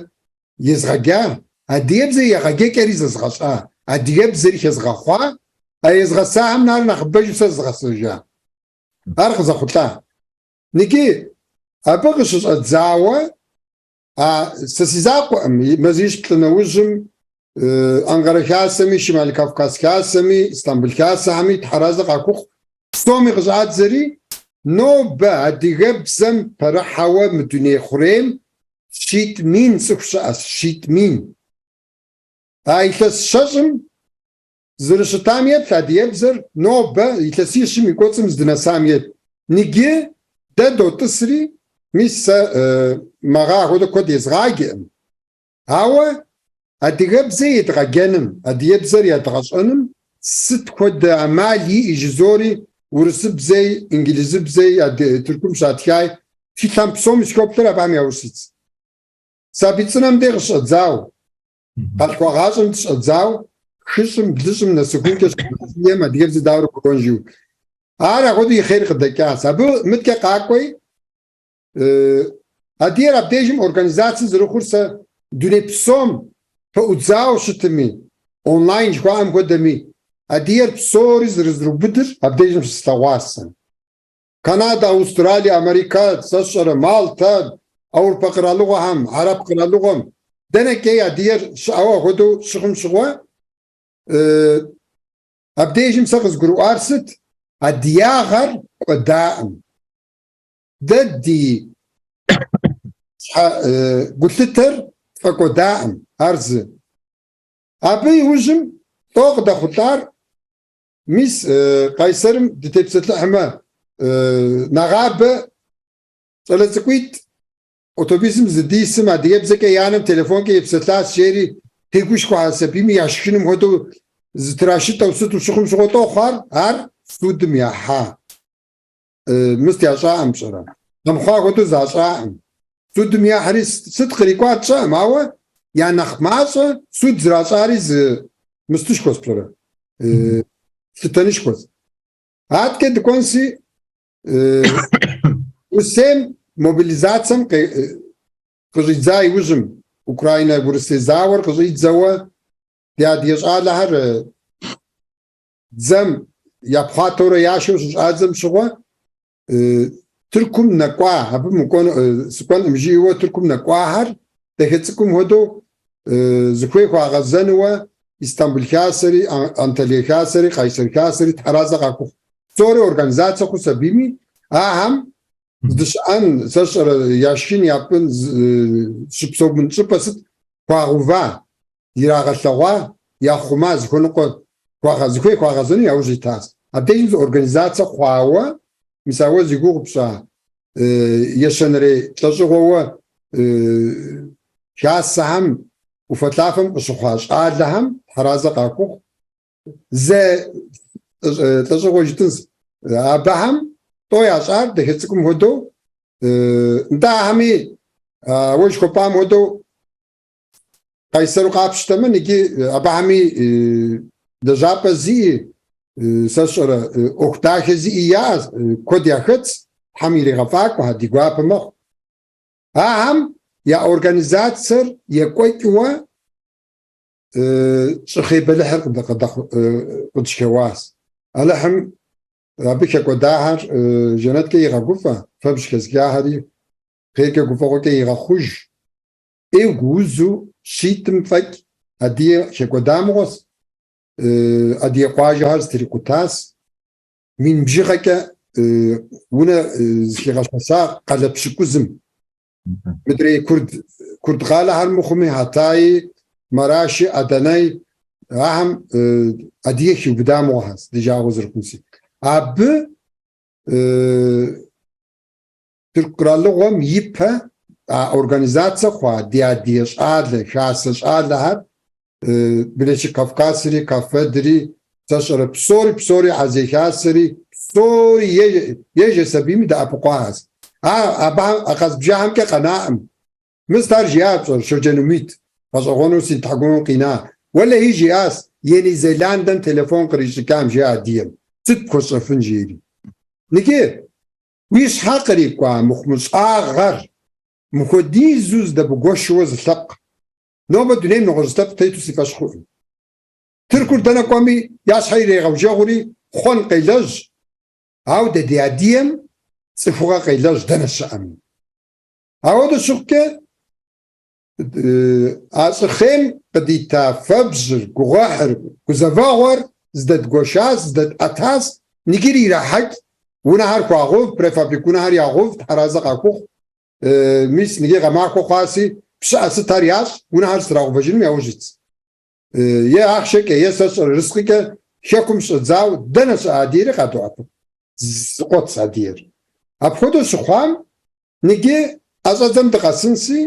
езгъэджа, адыгэбзэ егъэджэкӏэри зэзгъэщӏа, адыгэбзэри хэзгъэхъуа, а езгъэсахэм нэхърэ нэхъыбэжу сэ зызгъэсэжа. Ар къызэхъулӏа. Ныджы абы къыщыщӏэдзауэ, а сэ си закъуэкъым, мазищ-плӏы нэужьым Анкъэрэ хасэми, Шимал Кавказ хасэми, Истамбыл хасэхэми тхьэразэ къахухъу псоми къыщӏадзэри, нобэ адыгэбзэм пэрыхьэуэ мы дуней хъурейм щитӏ мин цӏыху щыӏэщ, щитӏ мин. А илъэс щэщӏым зэрыщытам еплъ адыгэбзэр нобэ илъэсищым и кӏуэцӏым здынэсам еплъ. Ныджы дэ дотӏысри, мис сэ мэгъа хуэдэ куэд езгъаджэӏым. Ауэ адыгэбзэ едгъэджэным, адыгэбзэр ядгъэщӏэным сыт хуэдэ амал иӏи жызори, урысыбзэи, инглизыбзэи, Тыркум щатхай, тхылъхэм псоми сыхоплъэр абыхэм яужь ситщ. Сабий цӏынэм дей къыщӏэдзау, къалъхуагъащӏэм къыщӏэдзау, хыщӏым, блыщӏым нэсыхункӏэ щыӏэм адыгэбзэ дауэрэ гурыӏуэн жиӏэу. Ар апхуэдэу и хъер къыдэкӏащ. Абы мыткӏэ къакӏуэи. Адыгэр абдежым организацэ зэрыхъур сэ дуней псом пэӏудзауэ щытми, онлайн жыхуаӏэм хуэдэми, адыгэр псори зэрызэрыубыдыр абдежым щыслъэгъуащ сэ. Канадэ, Аустралие, Америкэ, сэ сщӏэрэ, Малтэ, Аурупэ къэралыгъуэхэм, Хьэрып къэралыгъуэм, дэнэкӏэи адыгэр щыӏэуэ апхуэдэу щыхъум щыгъуэ, абдежым сэ къызгурыӏуар сыт? Адыягъэр кӏуэдаӏым. Дэ ди щхьэ гулъытэр тфӏэкӏуэдаӏым, ар зы. Абы иужьым лӏо къыдэхъулӏар, мис Къайсэрым дытепсэлъыхьмэ, нэгъабэ щӏалэ цӏыкӏуитӏ автобусым зыдисым адыгэбзэкӏэ я анэм телефонкӏэ епсэлъащ, жери тегушхуа сабийми яшхыным хуэдэу зытрашытӏэу сыту щыхъум щыгъуэ лӏо хъуар, ар судым яхьа. Мыст ящӏаӏым пщӏэрэ? Къэмыхъуа хуэдэу защӏаӏым. Судым яхьри сыт кърикӏуар тщӏэӏым, ауэ я нэхъ мащӏэ суд зращӏари зы мыстышхуэщ пщӏэрэ? Лъытэнышхуэщ. Аткӏэ дыкӏуэнси, Урысейм мобилизацэм къыщӏидза иужьым, Украинэ-Урысей зауэр къыщӏидзэуэ ди адыгэ щӏалэхэр дзэм япхъуатэурэ яшэу щыщӏадзэм щыгъуэ, Тыркум нэкӏуа, абы мыкӏуэну, сыкӏуэнкъым жиӏэуэ Тыркум нэкӏуахэр дахэ цӏыкӏум хуэдэу зыхуей хуагъэзэнуэ Истамбыл хасэри, Анталие хасэри, Къайсэр хасэри тхьэразэ къахухъу. Псори организацэ хъу сабийми, ахэм здыщыӏэн, сэ сщӏэрэ, яшхын, япӏын, щыпсэун щӏыпӏэ сыт хуагъэува. ирагъэлъэгъуа, яхъума зыхуэныкъуэ зыхуей хуагъэзэну яужь итащ. Абдежым зы организацэ хъуауэ, мис а уэ зи гугъу пщӏа ещэнэрей лӏэщӏыгъуэуэ хасэхэм, ӏуфэлъафэм къыщыхъуа щӏалэхэм тхьэразэ къахухъу, зэ лӏэщӏыгъуэ жытӏынщ. Абыхэм тӏо ящӏар дахэ цӏыкӏум хуэдэу, нтӏэ ахэми уэ жыхуэпӏам хуэдэу Къайсэру къапщтэмэ, иджы абыхэми лэжьапӏэ зиӏи, сэ сщӏэрэ, ӏуэху дахэ зиӏи яӏэщ, куэд яхэтщ, Тхьэм иригъэфӏакӏуэхэ, ди гуапэ мэхъу. Ахэм я организацэр екӏуэкӏыуэ щӏыхъей бэлыхьыр къытщыхэуащ. Алыхьым абы хэкӏуэдахэр жэнэткӏэ игъэгуфӏэ, фэбжь хэзыхахэри хъеркӏэ гуфӏэгъуэкӏэ игъэхъуж. ӏейу гуузу щитӏым фӏэкӏ адыгэ хэкӏуэда мыгъуэщ, адыгэ къуажэхэр зэтрикъутащ, мин бжыгъэкӏэ унэ зыхигъэщэща къалэ пщыкӏузым. Мыдрей курд, курд къалэхэр мыхъуми, Хьэтаи, Мараши, Аданай, ахэм адыгэ хиубыда мыгъуэхэщ, ди жагъуэ зэрыхъунси. Абы Тырку къэралыгъуэм ипэ а организацэ хъуа ди адыгэ щӏалэ, хасэ щӏалэхэр Бирлекшик Кавказри, КАФФЕДри, сэ сщӏэрэ псори, псори Хьэзей хасэри, псори ежэс абыми дэӏэпыкъуахэщ. А абыхэм а къэзбжахэмкӏэ къэнаӏым. Мыст ар жиӏа пщӏэр, Щоджэн Умит, гъэщӏэгъуэну си тхьэкӏумэм къина. Уэлэхьи жиӏащ, Ени Зеландем телефон кърищӏыкӏам, жиӏа адыгэм. Сыт пхуэсщӏэфын, жери. Ныджы, Уи щхьэ кърикӏуа мыхъумыщӏагъэр мыхуэдизу зыдэбгуэшыуэ зы лъэпкъ. Нобэ дунейм нэгъуэщӏ лъэпкъ тету си фӏэщ хъуӏым. Тыркур дэнэ кӏуэми, я щхьэ ирегъэужэгъури, хъуэн къелэжь, ауэ дэ ди адыгэм цӏыхугъэ къелэжь дэнэ щыӏэми. Ауэдэу щыхъукӏэ, А щӏыхъейм къыдита фэбжьыр, гугъуехьыр, гузэвэгъуэр здэдгуэшащ, здэтӏэтащ, ныджыри ирахьэкӏ, унэхэр хуагъув, префабрик унэхэр ягъув, тхьэразэ къахухъу. Мис ныджы гъэмахуэ хъуаси, пщыӏэ сытхэр ящӏ, унэхэр зэтрагъэувэжыным яужь итщ. Е ахъшэкӏэ, е сэ сщӏэрэ ерыскъыкӏэ хэкум щӏэдзауэ дэнэ щыӏэ адыгэри къадоӏэпыкъу. Зыкъуэтщ адыгэр. Апхуэдэу щыхъуам, Ныджы ӏэщӏэдзэм дыкъэсынси,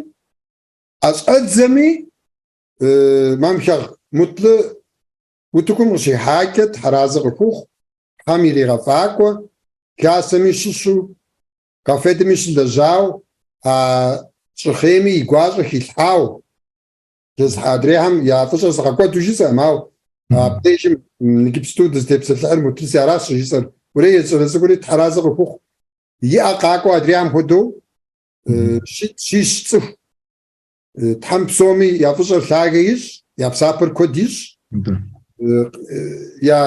ӏэщӏэдзэми Мамхэгъ Мутлы утыкум къыщихьакӏэ тхьэразэ къыхухъу, Тхьэм иригъэфӏакӏуэ, хасэми щыщу, КАФФЕДми щылэжьау, а щӏыхъейми и гуащӏэ хилъхьау, адрейхэм я фӏыщӏэр згъэкӏуэду жысӏэм, ауэ абдежым иджыпсту дызытепсэлъыхьыр Мутлыси аращ щӏыжысӏэр. Урей щӏалэ цӏыкӏури тхьэразэ къыхухъу, и ӏэ къакӏуэ адрейхэм хуэдэу. Щитӏ-щищ цӏыху. Тхьэм псоми я фӏыщӏэр лъагэ ищӏ, я псапэр куэд ищӏ, я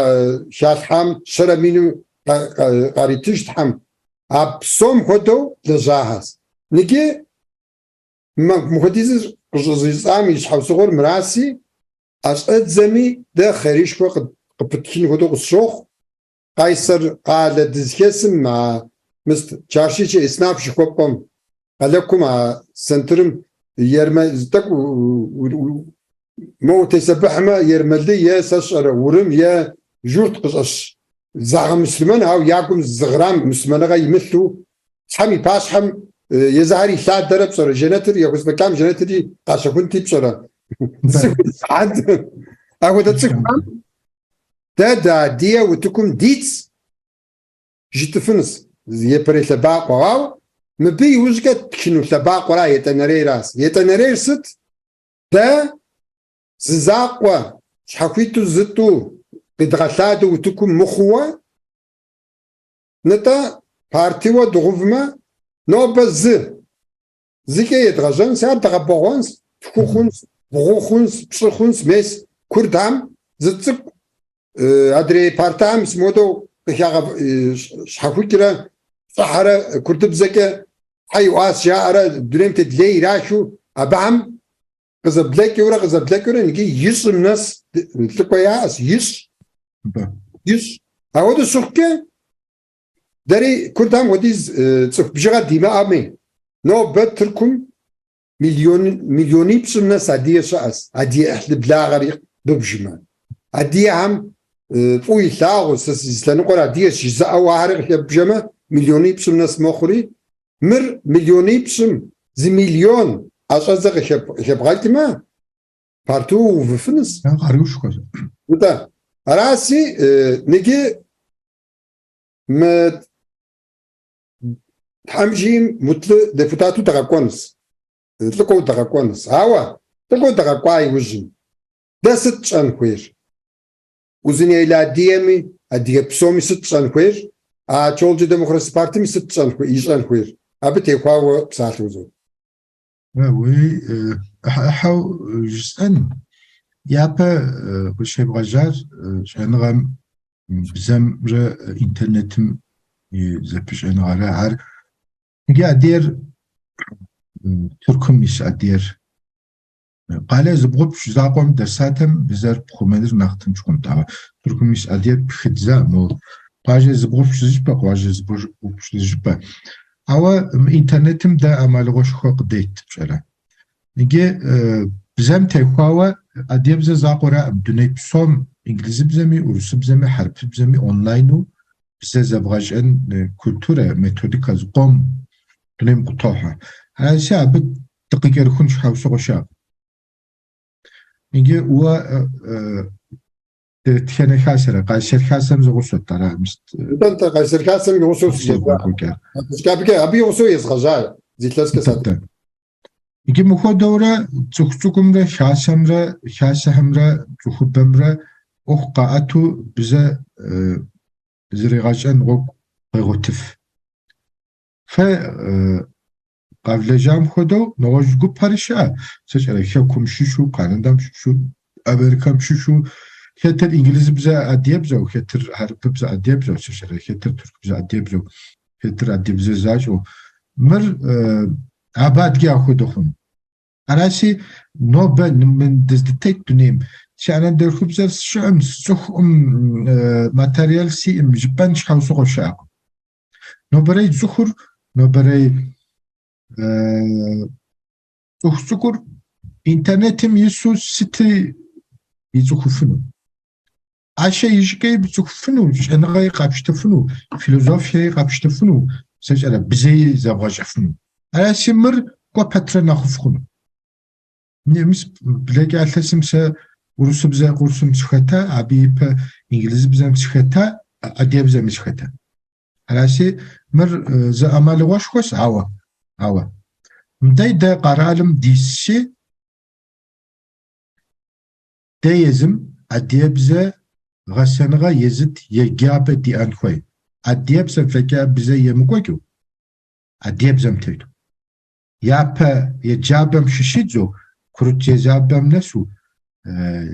халъхьам щэрэ мину къаритыж Тхьэм. А псом хуэдэу лэжьахэщ. Ныджы мыхуэдизыр къыщӏызжысӏам и щхьэусыгъуэр мыраси, ӏэщӏэдзэми дэ хъерышхуэ къыпытхын хуэдэу къысщохъу. Къайсэр къалэ дызыхэсым а мыст çarşı içi esnaf жыхуэпӏэм, къалэкум а центрым ермэ тӏэкӏу мо утесэбыхьмэ ермэлы е сэ сщӏэрэ урым е журт къыщӏэщ. Загъэмуслъымэн, ауэ я гум зы грамм муслъымэныгъэ имылъу, Тхьэм и пащхьэм езыхэр илъадэрэ пщӏэрэ, жэнэтыр яхузэфӏэкӏам жэнэтри къащэхунти пщӏэрэ. Апхуэдэ цӏыхухэм Дэ дыадыгэ утыкум дитц, жытӏыфынущ япэрей лъэбакъуэ, ауэ мыбы иужькӏэ тчыну лъэбакъуэра етӏанэрейращ. Етӏанэрейр сыт? Дэ зы закъуэ щхьэхуиту зытӏу къидгъэлъадэу утыкум мыхъууэ, нытӏэ партиуэ дыгъувмэ, нобэ зы Зыкӏэ едгъэжьэнщ, ар дгъэбэгъуэнщ, тху хъунщ, бгъу хъунщ, пщӏы хъунщ, мес курдхэм зы цӏыкӏу адрей партам мыпхуэдэу къыхагъэщхьэхукӏрэ щӏыхьэрэ курдыбзэкӏэ тхьэ иӏуащ жаӏэрэ дунейм тет лей ирахыу абыхэм къызэблэкӏыурэ къызэблэкӏыурэ иджы ищӏым нэс лӏыкӏуэ яӏэщ, ищӏ, ищӏ. Ауэдэу щыхъукӏэ Дэри курдхэм хуэдиз цӏыху бжыгъэ димыӏэми, нобэ Тыркум миллионипщӏым нэс адыгэ щыӏэщ, адыгэ ӏыхьлы благъэри быбжмэ. Адыгэхэм фӏыуэ илъагъуу, сэ си лъэныкъуэр адыгэщ жызыӏэу ахэри къыхэббжэмэ, миллионипщӏым нэс мэхъури, мыр миллионипщӏым зы миллион ӏэщӏэдзэ къыхэбгъэкӏмэ, парту увыфынущ. Къаруушхуэщ. Нтӏэ, араси, ныджы Мы Тхьэм жиӏэм Мутлы депутату дгъэкӏуэнущ, лӏыкӏуэу дгъэкӏуэнущ. Ауэ лӏыкӏуэу дгъэкӏуа иужьым дэ сыт тщӏэн хуейр? Узуняйлэ адыгэми, адыгэ псоми сыт тщӏэн хуейр? А Чолджы Демокраси партым сыт тщӏэн хуей, ищӏэн хуейр? Абы техуауэ псалъэ узот. Уи ӏыхьэ-ӏыхьэу жысӏэн, япэ къыщебгъэжьар щӏэныгъэм бзэмрэ интернетым и зэпыщӏэныгъэрэ ар. Иджы адыгэр Тыркум ис адыгэр къалэ зыбгъупщӏ закъуэм дэсатэм бзэр пхъумэныр нэхъ тынш хъунт, ауэ Тыркум ис адыгэр пхыдза, мо къуажэ зыбгъупщӏ зыщӏыпӏэ, къуажэ зыбгъупщӏ зыщӏыпӏэ. Ауэ мы интернетым дэ ӏэмалыгъуэшхуэ къыдет, пщӏэрэ. Иджы бзэм техуауэ адыгэбзэ закъуэраӏым, дуней псом инглызыбзэми, урысыбзэми, хьэрыпыбзэми онлайну бзэ зэбгъэщӏэн культурэ, методикэ зыкъом дунейм къытохьэ. Аращи, абы дыкъыкӏэрыхун щхьэусыгъуэ щыӏэкъым. Иджы уэ дэтхэнэ хасэрэ? Къайсэр хасэм зэгъусэт, ара? Нтӏэ, нтӏэ, Къайсэр хасэм и гъусэу сылэжьа. Абыкӏэ, абы и гъусэу езгъэжьа зы илъэскӏэ сат. Иджы мыхуэдэурэ цӏыху цӏыкӏумрэ хасэмрэ, хасэхэмрэ цӏыхубэмрэ ӏуэху къаӏэту бзэ зригъэщӏэн гъуэгу къегъуэтыф. Фэ къэвлэжьам хуэдэу нэгъуэщӏ гупхэри щыӏэ, сэ сщӏэрэ Хэкум щыщу, Канадэм щыщу, Америкэм щыщу, хэтыр инглызыбзэ адыгэбзэу, хэтыр хьэрыпыбзэ адыгэбзэу, сэ сщӏэрэ хэтыр тыркубзэ адыгэбзэу, хэтыр адыгэбзэ защӏэу. Мыр абы адыгэ апхуэдэ хъуну. Аращи, нобэ мы дыздытет дунейм си анэдэлъхубзэр сщӏыӏым, сцӏыхуӏым, материал сиӏым жыпӏэн щхьэусыгъуэ щыӏэкъым. Нобэрей цӏыхур, нобэрей цӏыху цӏыкӏур интернетым ису сыти ицӏыхуфыну. ӏэщэ ищӏыкӏэи пцӏыхуфыну, щӏэныгъэи къэпщтыфыну, философиеи къэпщтыфыну, сэ сщӏэрэ бзэи зэбгъэщӏэфыну. Аращи, мыр кӏуэ пэтрэ нэхъыфӏ хъуну. Мис блэкӏа илъэсым сэ урысыбзэ курсым сыхэта, абы ипэ инглызыбзэм сыхэта, адыгэбзэми сыхэта. Аращи, мыр зы ӏэмалыгъуэшхуэщ, ауэ, ауэ. Мыдэ дэ къэралым дисщи, дэ езым адыгэбзэ гъэсэныгъэ езыт еджапӏэ диӏэн хуей. Адыгэбзэ фӏэкӏа бзэ емыкӏуэкӏыу, адыгэбзэм тету. Япэ еджапӏэм щыщидзэу, курыт еджапӏэм нэсу,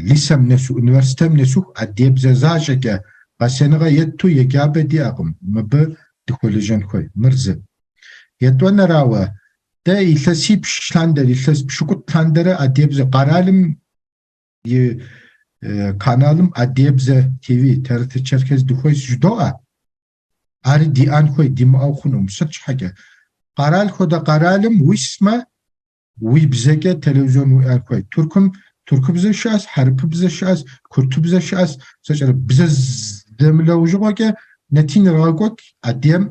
лисэм нэсу, университетым нэсуху адыгэбзэ защӏэкӏэ гъэсэныгъэ етту еджапӏэ диӏэкъым. Мыбы дыхуэлэжьэн хуей. Мыр зы. Етӏуанэрауэ, дэ илъэсипщӏ лъандэрэ, илъэс пщыкӏутӏ лъандэрэ адыгэбзэ къэралым и каналым адыгэбзэ ТВ, ТРТ Черкес дыхуейщ жыдоӏэ. Ари диӏэн хуей, димыӏэу хъунукъым. Сыт щхьэкӏэ? Къэрал хуэдэ къэралым уисмэ, уи бзэкӏэ телевизион уиӏэн хуей. Тыркум тыркубзэ щыӏэщ, хьэрыпыбзэ щыӏэщ, куртыбзэ щыӏэщ. Сэ бзэ зэмылӏэужьыгъуэкӏэ нэтын ирагъэкӏуэкӏ, адыгэм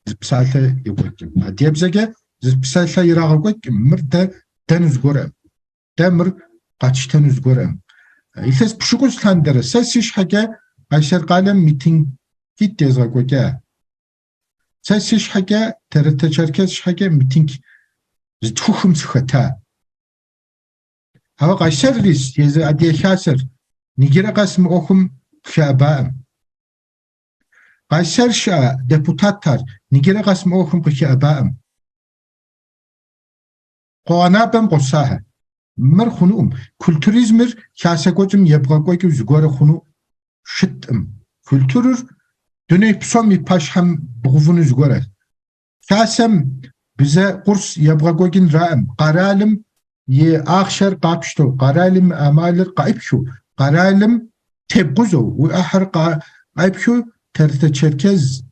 зы псалъэ екӏуэкӏым. Адыгэбзэкӏэ зы псалъэ ирагъэкӏуэкӏым. Мыр дэ ддэну зыгуэрӏым. Дэ мыр къэтщтэну зыгуэрӏым. Илъэс пщыкӏущ лъандэрэ сэ си щхьэкӏэ Къайсэр къалэм митингитӏ езгъэкӏуэкӏа. Сэ си щхьэкӏэ ТРТ Черкес щхьэкӏэ митинг зытхухым сыхэта. Ауэ Къайсэрри езы Адыгэ Хасэр иджырэ къэс мы ӏуэхум къыхэӏэбаӏым. Къайсэр щыӏэ депутатхэр иджырэ къэс мы ӏуэхум къыхэӏэбаӏым. Къуэгъэнапӏэм къосахэр. Мыр хъунукъым. Культуризмыр хасэ кӏуэцӏым ебгъэкӏуэкӏыу зыгуэрэ хъуну щыткъым. Культурыр дуней псом и пащхьэм бгъэувыну зыгуэрэщ. Хасэм бзэ курс ебгъэкӏуэкӏынраӏым. Къэралым и ахъшэр къапщтэу, къэралым и ӏэмалыр къаӏыпхыу, къэралым тебгъузэу, уи ӏыхьэр къаӏыпхыу ТРТ Черкес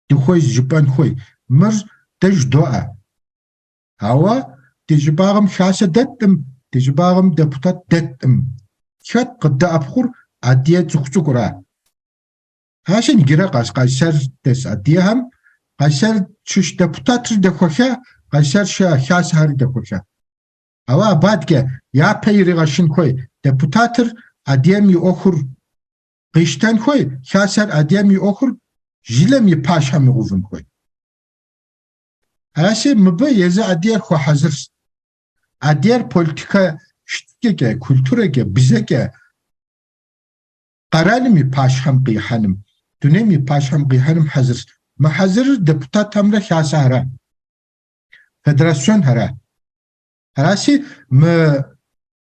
дыхуейщ жыпӏэн хуей. Мыр дэ жыдоӏэ. Ауэ ди щӏыбагъым хасэ дэткъым, ди щӏыбагъым депутат дэткъым. Хэт къыддэӏэпыкъур адыгэ цӏыху цӏыкӏура? Аращи, иджырэ къэс Къайсэр дэс адыгэхэм Къайсэр щыщ депутатыр дэхуэха, Къайсэр щыӏэ хасэхэри дэхуэха. Ауэ абы адэкӏэ япэ иригъэщын хуей депутатыр адыгэм и ӏуэхур къищтэн хуей, хасэр адыгэм и ӏуэхур жылэм и пащхьэм игъэувын хуей. Аращи, мыбы езы адыгэр хуэхьэзырщ. Адыгэр политикэ щытыкӏэкӏэ, культурэкӏэ, бзэкӏэ къэралым и пащхьэм къихьэным, дунейм и пащхьэм къихьэным хьэзырщ. Мыхьэзырыр депутатхэмрэ хасэхэра, федерасионхэра. Аращи, мы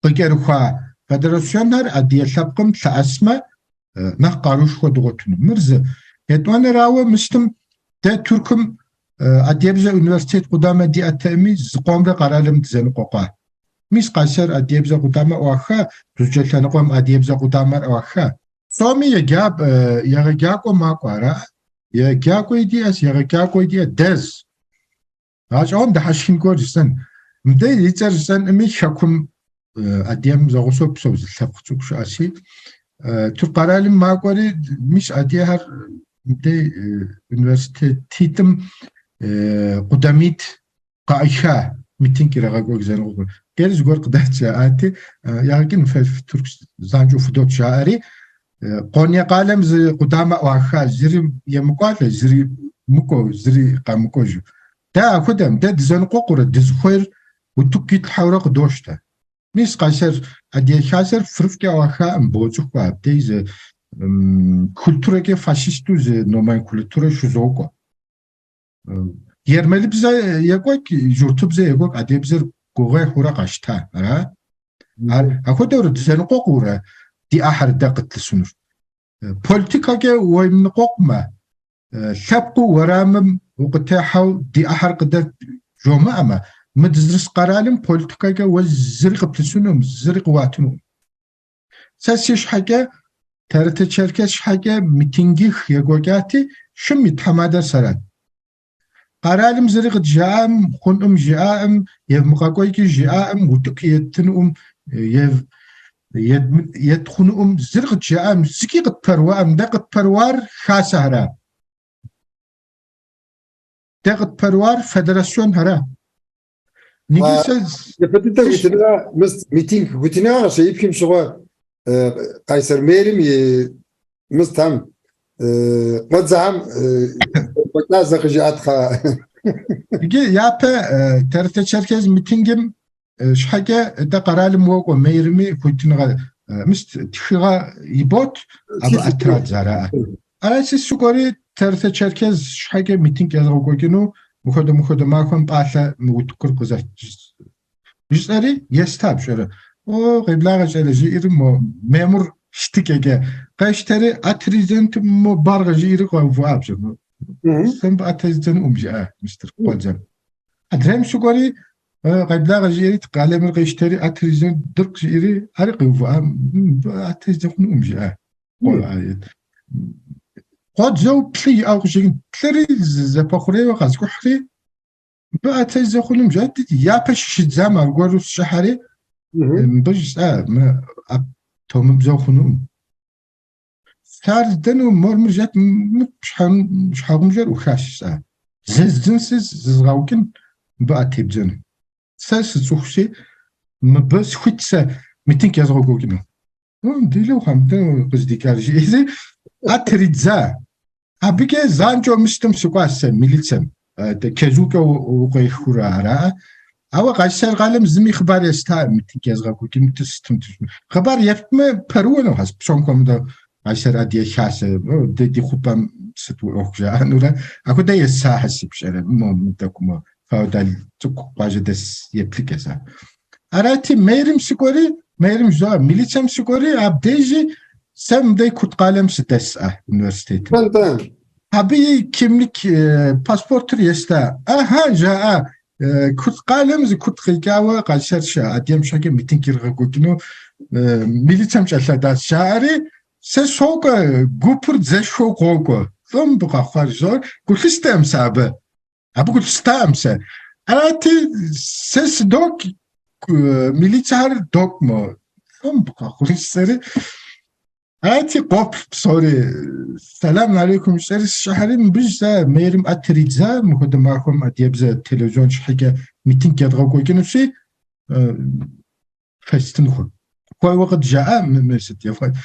къыкӏэрыхуа федерасионхэр адыгэ лъэпкъым лъэӏэсмэ, нэхъ къарушхуэ дгъуэтыну. Мыр зы. Етӏуанэрауэ, мыстым дэ Тыркум адыгэбзэ университет къудамэ диӏэтэӏыми, зыкъомрэ къэралым дызэныкъуэкъуа. Мис Къайсэр адыгэбзэ къудамэ ӏуаха, Дузджэ лъэныкъуэм адыгэбзэ къудамэр ӏуаха. Псоми егъэджакӏуэ макӏуэ, ара? Еджакӏуи диӏэщ, егъэджакӏуи диӏэ, дэз. Гъэщӏэгъуэн дыхьэшхын гуэр жысӏэн. Мыдэ и цӏэр жысӏэнӏыми, хэкум адыгэм зэгъусэу псэу зы лъэпкъ цӏыкӏу щыӏэщи, Тырку къэралым макӏуэри, мис адыгэхэр мыдэ университетитӏым къудамит къаӏыха митинг ирагъэкӏуэкӏ зэныкъуэкъур. Дери зыгуэр къыдэт жаӏати, ягъэкӏын фэ Тырку занщӏэу фыдот жаӏэри, Къония къалэм зы къудамэ ӏуаха, зыри емыкӏуалӏэ, зыри мыкӏуэу, зыри къэмыкӏуэжу. Дэ ахуэдэм, дэ дызэныкъуэкъуурэ, дызыхуейр утыку итлъхьэурэ къыдощтэ. Мис Къайсэр Адыгэ Хасэр фырыфӏкӏэ ӏуахаӏым, боцӏыху абдей зы культурэкӏэ фашисту зы номенклатурэ щызокӏуэ. Ермэлыбзэ екӏуэкӏ, журтыбзэ екӏуэкӏ, адыгэбзэр гугъуехьурэ къащта, ара? Ар ахуэдэурэ дызэныкъуэкъуурэ ди ӏыхьэр дэ къытлъысынур. Политикэкӏэ уемыныкъуэкъумэ, лъэпкъыу уэрамым укъытехьэу ди ӏыхьэр къыдэт жомыӏэмэ, мы дызэрыс къэралым политикэкӏэ уэ зыри къыплъысынукъым, зыри къыуатынукъым. Сэ си щхьэкӏэ, ТРТ Черкес щхьэкӏэ митингих екӏуэкӏати, щым и тхьэмадэр сэрат. Къэралым зыри къыджаӏэм, хъунӏым жиӏаӏым, евмыгъэкӏуэкӏи жиӏаӏым, утыку еттынуӏым, ет хъунуӏым, зыри къыджаӏэм, зыкӏи къытпэрыуаӏым. Дэ къытпэрыуар хасэхэра. Дэ къытпэрыуар федерасионхэра. Япэ дыдэ хуитыныгъэ, митинг хуитыныгъэ къыщеипхым щыгъуэ Къайсэр мэрым и мыстхэм къуэдзэхэм фӏэкӏа зэ къыжыӏэт кхъа. Иджы япэ ТРТ Черкес митингым щхьэкӏэ дэ къэралым уокӏуэ мэрми хуитыныгъэ мыст тхыгъэ ибот, абы ӏэ традзэ араӏэ. Аращи, сыкӏуэри ТРТ Черкес щхьэкӏэ митинг езгъэкӏуэкӏыну Мыхуэдэ мыхуэдэ махуэм пӏалъэ мы утыкур къызэфт жысӏэри еста пщӏэрэ. О, къеблагъэ щӏалэ жиӏэри мо мемур щытыкӏэкӏэ къещтэри ӏэ тридзэнти мо баргъэ жиӏэри къэувыӏа пщӏэрэ. Сэ мыбы ӏэ тездзэнукъым жиӏа мистер къуэдзэм. Адрейм щыкӏуэри къеблагъэ жиӏэри къалэмыр къищтэри ӏэ тридзэн дыркъ жиӏэри ари къэувыӏа мыбы ӏэ тездзэ хъунукъым жиӏа. Къуэдзэу плӏы иӏэу къыщӏэкӏын. Плӏыри зэпэхъурейуэ къэзкӏухьри, мыбы ӏэ тездзэ хъунум жаӏэти, япэ щыщыдзам аргуэру сщӏыхьэри, мыбы жысӏа, мы ӏэ томыбзэу хъунукъым. Сэ ар здэну, мор мыр жаӏэт, мы щхьэгъубжэр ӏухащ жысӏа. Зыздзынси зызгъэукӏын, мыбы ӏэ тебдзэну. Сэ сыцӏыхущи, мыбы схуит сэ митинг езгъэкӏуэкӏыну. Делэ ухъуа, мыдэ къыздикӏар жиӏэри, ӏэ тридза. Абыкӏэ занщӏэу мыстым сыкӏуащ сэ милицэм. Чэзукӏэ укъехыурэ ара. Ауэ Къайсэр къалэм зыми хъыбар еста митинг езгъэкӏуэкӏыну сытым. Хъыбар ептмэ пэрыуэну хьэс, псом хуэмыдэу Къайсэр Адыгэ Хасэ, дэ ди хъупӏэм сыт уи ӏуэху жаӏэнурэ. Апхуэдэ еса хьэси пщӏэрэ, мо мыдэку мо феодал цӏыкӏу къуажэдэс еплъыкӏэ сэ. Арати, мэрым сыкӏуэри, мэрым жызоӏэ, милицэм сыкӏуэри, абдежи сэ мыдей Курт къалэм сыдэсӏэ университетым. Нтӏэ. Абы и кимлик паспортыр еста. Аха, жаӏа, Курт къалэм зы курт къикӏауэ Къайсэр щыӏэ Адыгэм щхьэкӏэ митинг иргъэкӏуэкӏыну милицэм кӏэлъадащ жаӏэри, сэ сокӏуэ, гупыр дзэшхуэу къокӏуэ. Лӏо мыбы къэхъуар жызоӏэр, гу лъыстэкъым сэ абы. Абы гу лъыстакъым сэ. Арати, сэ сыдокӏ, милицэхэр докӏ мо. Лӏо мыбы къэхъур жысӏэри. Арати, къоплъ псори. Сэлам алейкум жысӏэри сыщӏыхьэри, мыбы жысӏа, мэрым ӏэ тридза, мыхуэдэ махуэм адыгэбзэ телевизион щхьэкӏэ митинг едгъэкӏуэкӏынущи, фестын хуейуэ къыджаӏа, мы сыт ефӏэкӏ.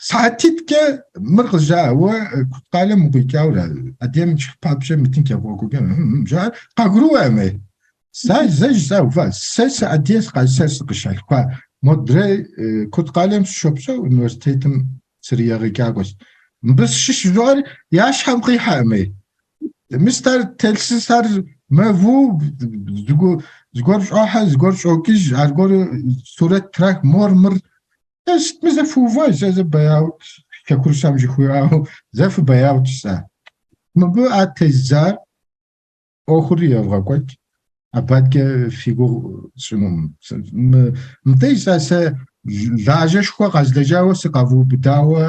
Сыхьэтитӏкӏэ мыр къызжаӏа, уэ Курт къалэм укъикӏауэ, адыгэм папщӏэ митинг ебгъэкӏуэкӏын, жаӏэр къагурыӏуэкъым. Сэ зэ жысӏа ува, сэ сыадыгэщ, Къайсэр сыкъыщалъхуа. Модрей Курт къалэм сыщопсэу, университетым сриегъэджакӏуэщ. Мыбы сщыщ жызоӏэр я щхьэм къихьэкъым. Мистер телсызхэр мэву зыгуэр щӏохьэ, зыгуэр щӏокӏыж, аргуэру сурэт трах, мор мыр. Сытми зэ фыува, сэ зэ бэяут, хэкурысам жыхуиӏау, зэ фыбэяут жысӏа. Мыбы ӏэ тездзар ӏуэхур евгъэкӏуэкӏ, абы адэкӏэ фи гугъу сщӏынукъым. Мыбдеж сэ сэ лажьэшхуэ къэзлэжьауэ сыкъэвубыдауэ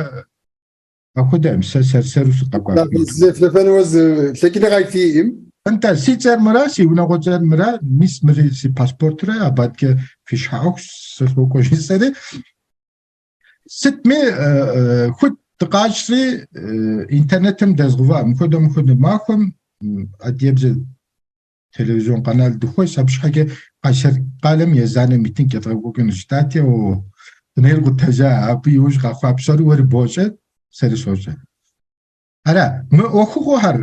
Апхуэдэкъым, сэ сэр-сэру сыкъэкӏуа. Зефлэфэнуэ зы лъэкӏыныгъэ фиӏым. Нтӏэ, си цӏэр мыра, си унагъуэцӏэр мыра, мис мыри си паспортра, абы адэкӏэ фи щхьэ ӏуэхущ, сэ сокӏуэ жысӏэри. Сытми, хуит дыкъащӏри, интернетым дэзгъэува, мыхуэдэ мыхуэдэ махуэм адыгэбзэ телевизион канал дыхуейщ, абы щхьэкӏэ Къайсэр къалэм езанэ митинг едгъэкӏуэкӏынущ жытӏати, о, дунейр къутэжа, абы иужь къэхъуа псори уэри бощӏэ, сэри сощӏэ. Ара, мы ӏуэхугъуэхэр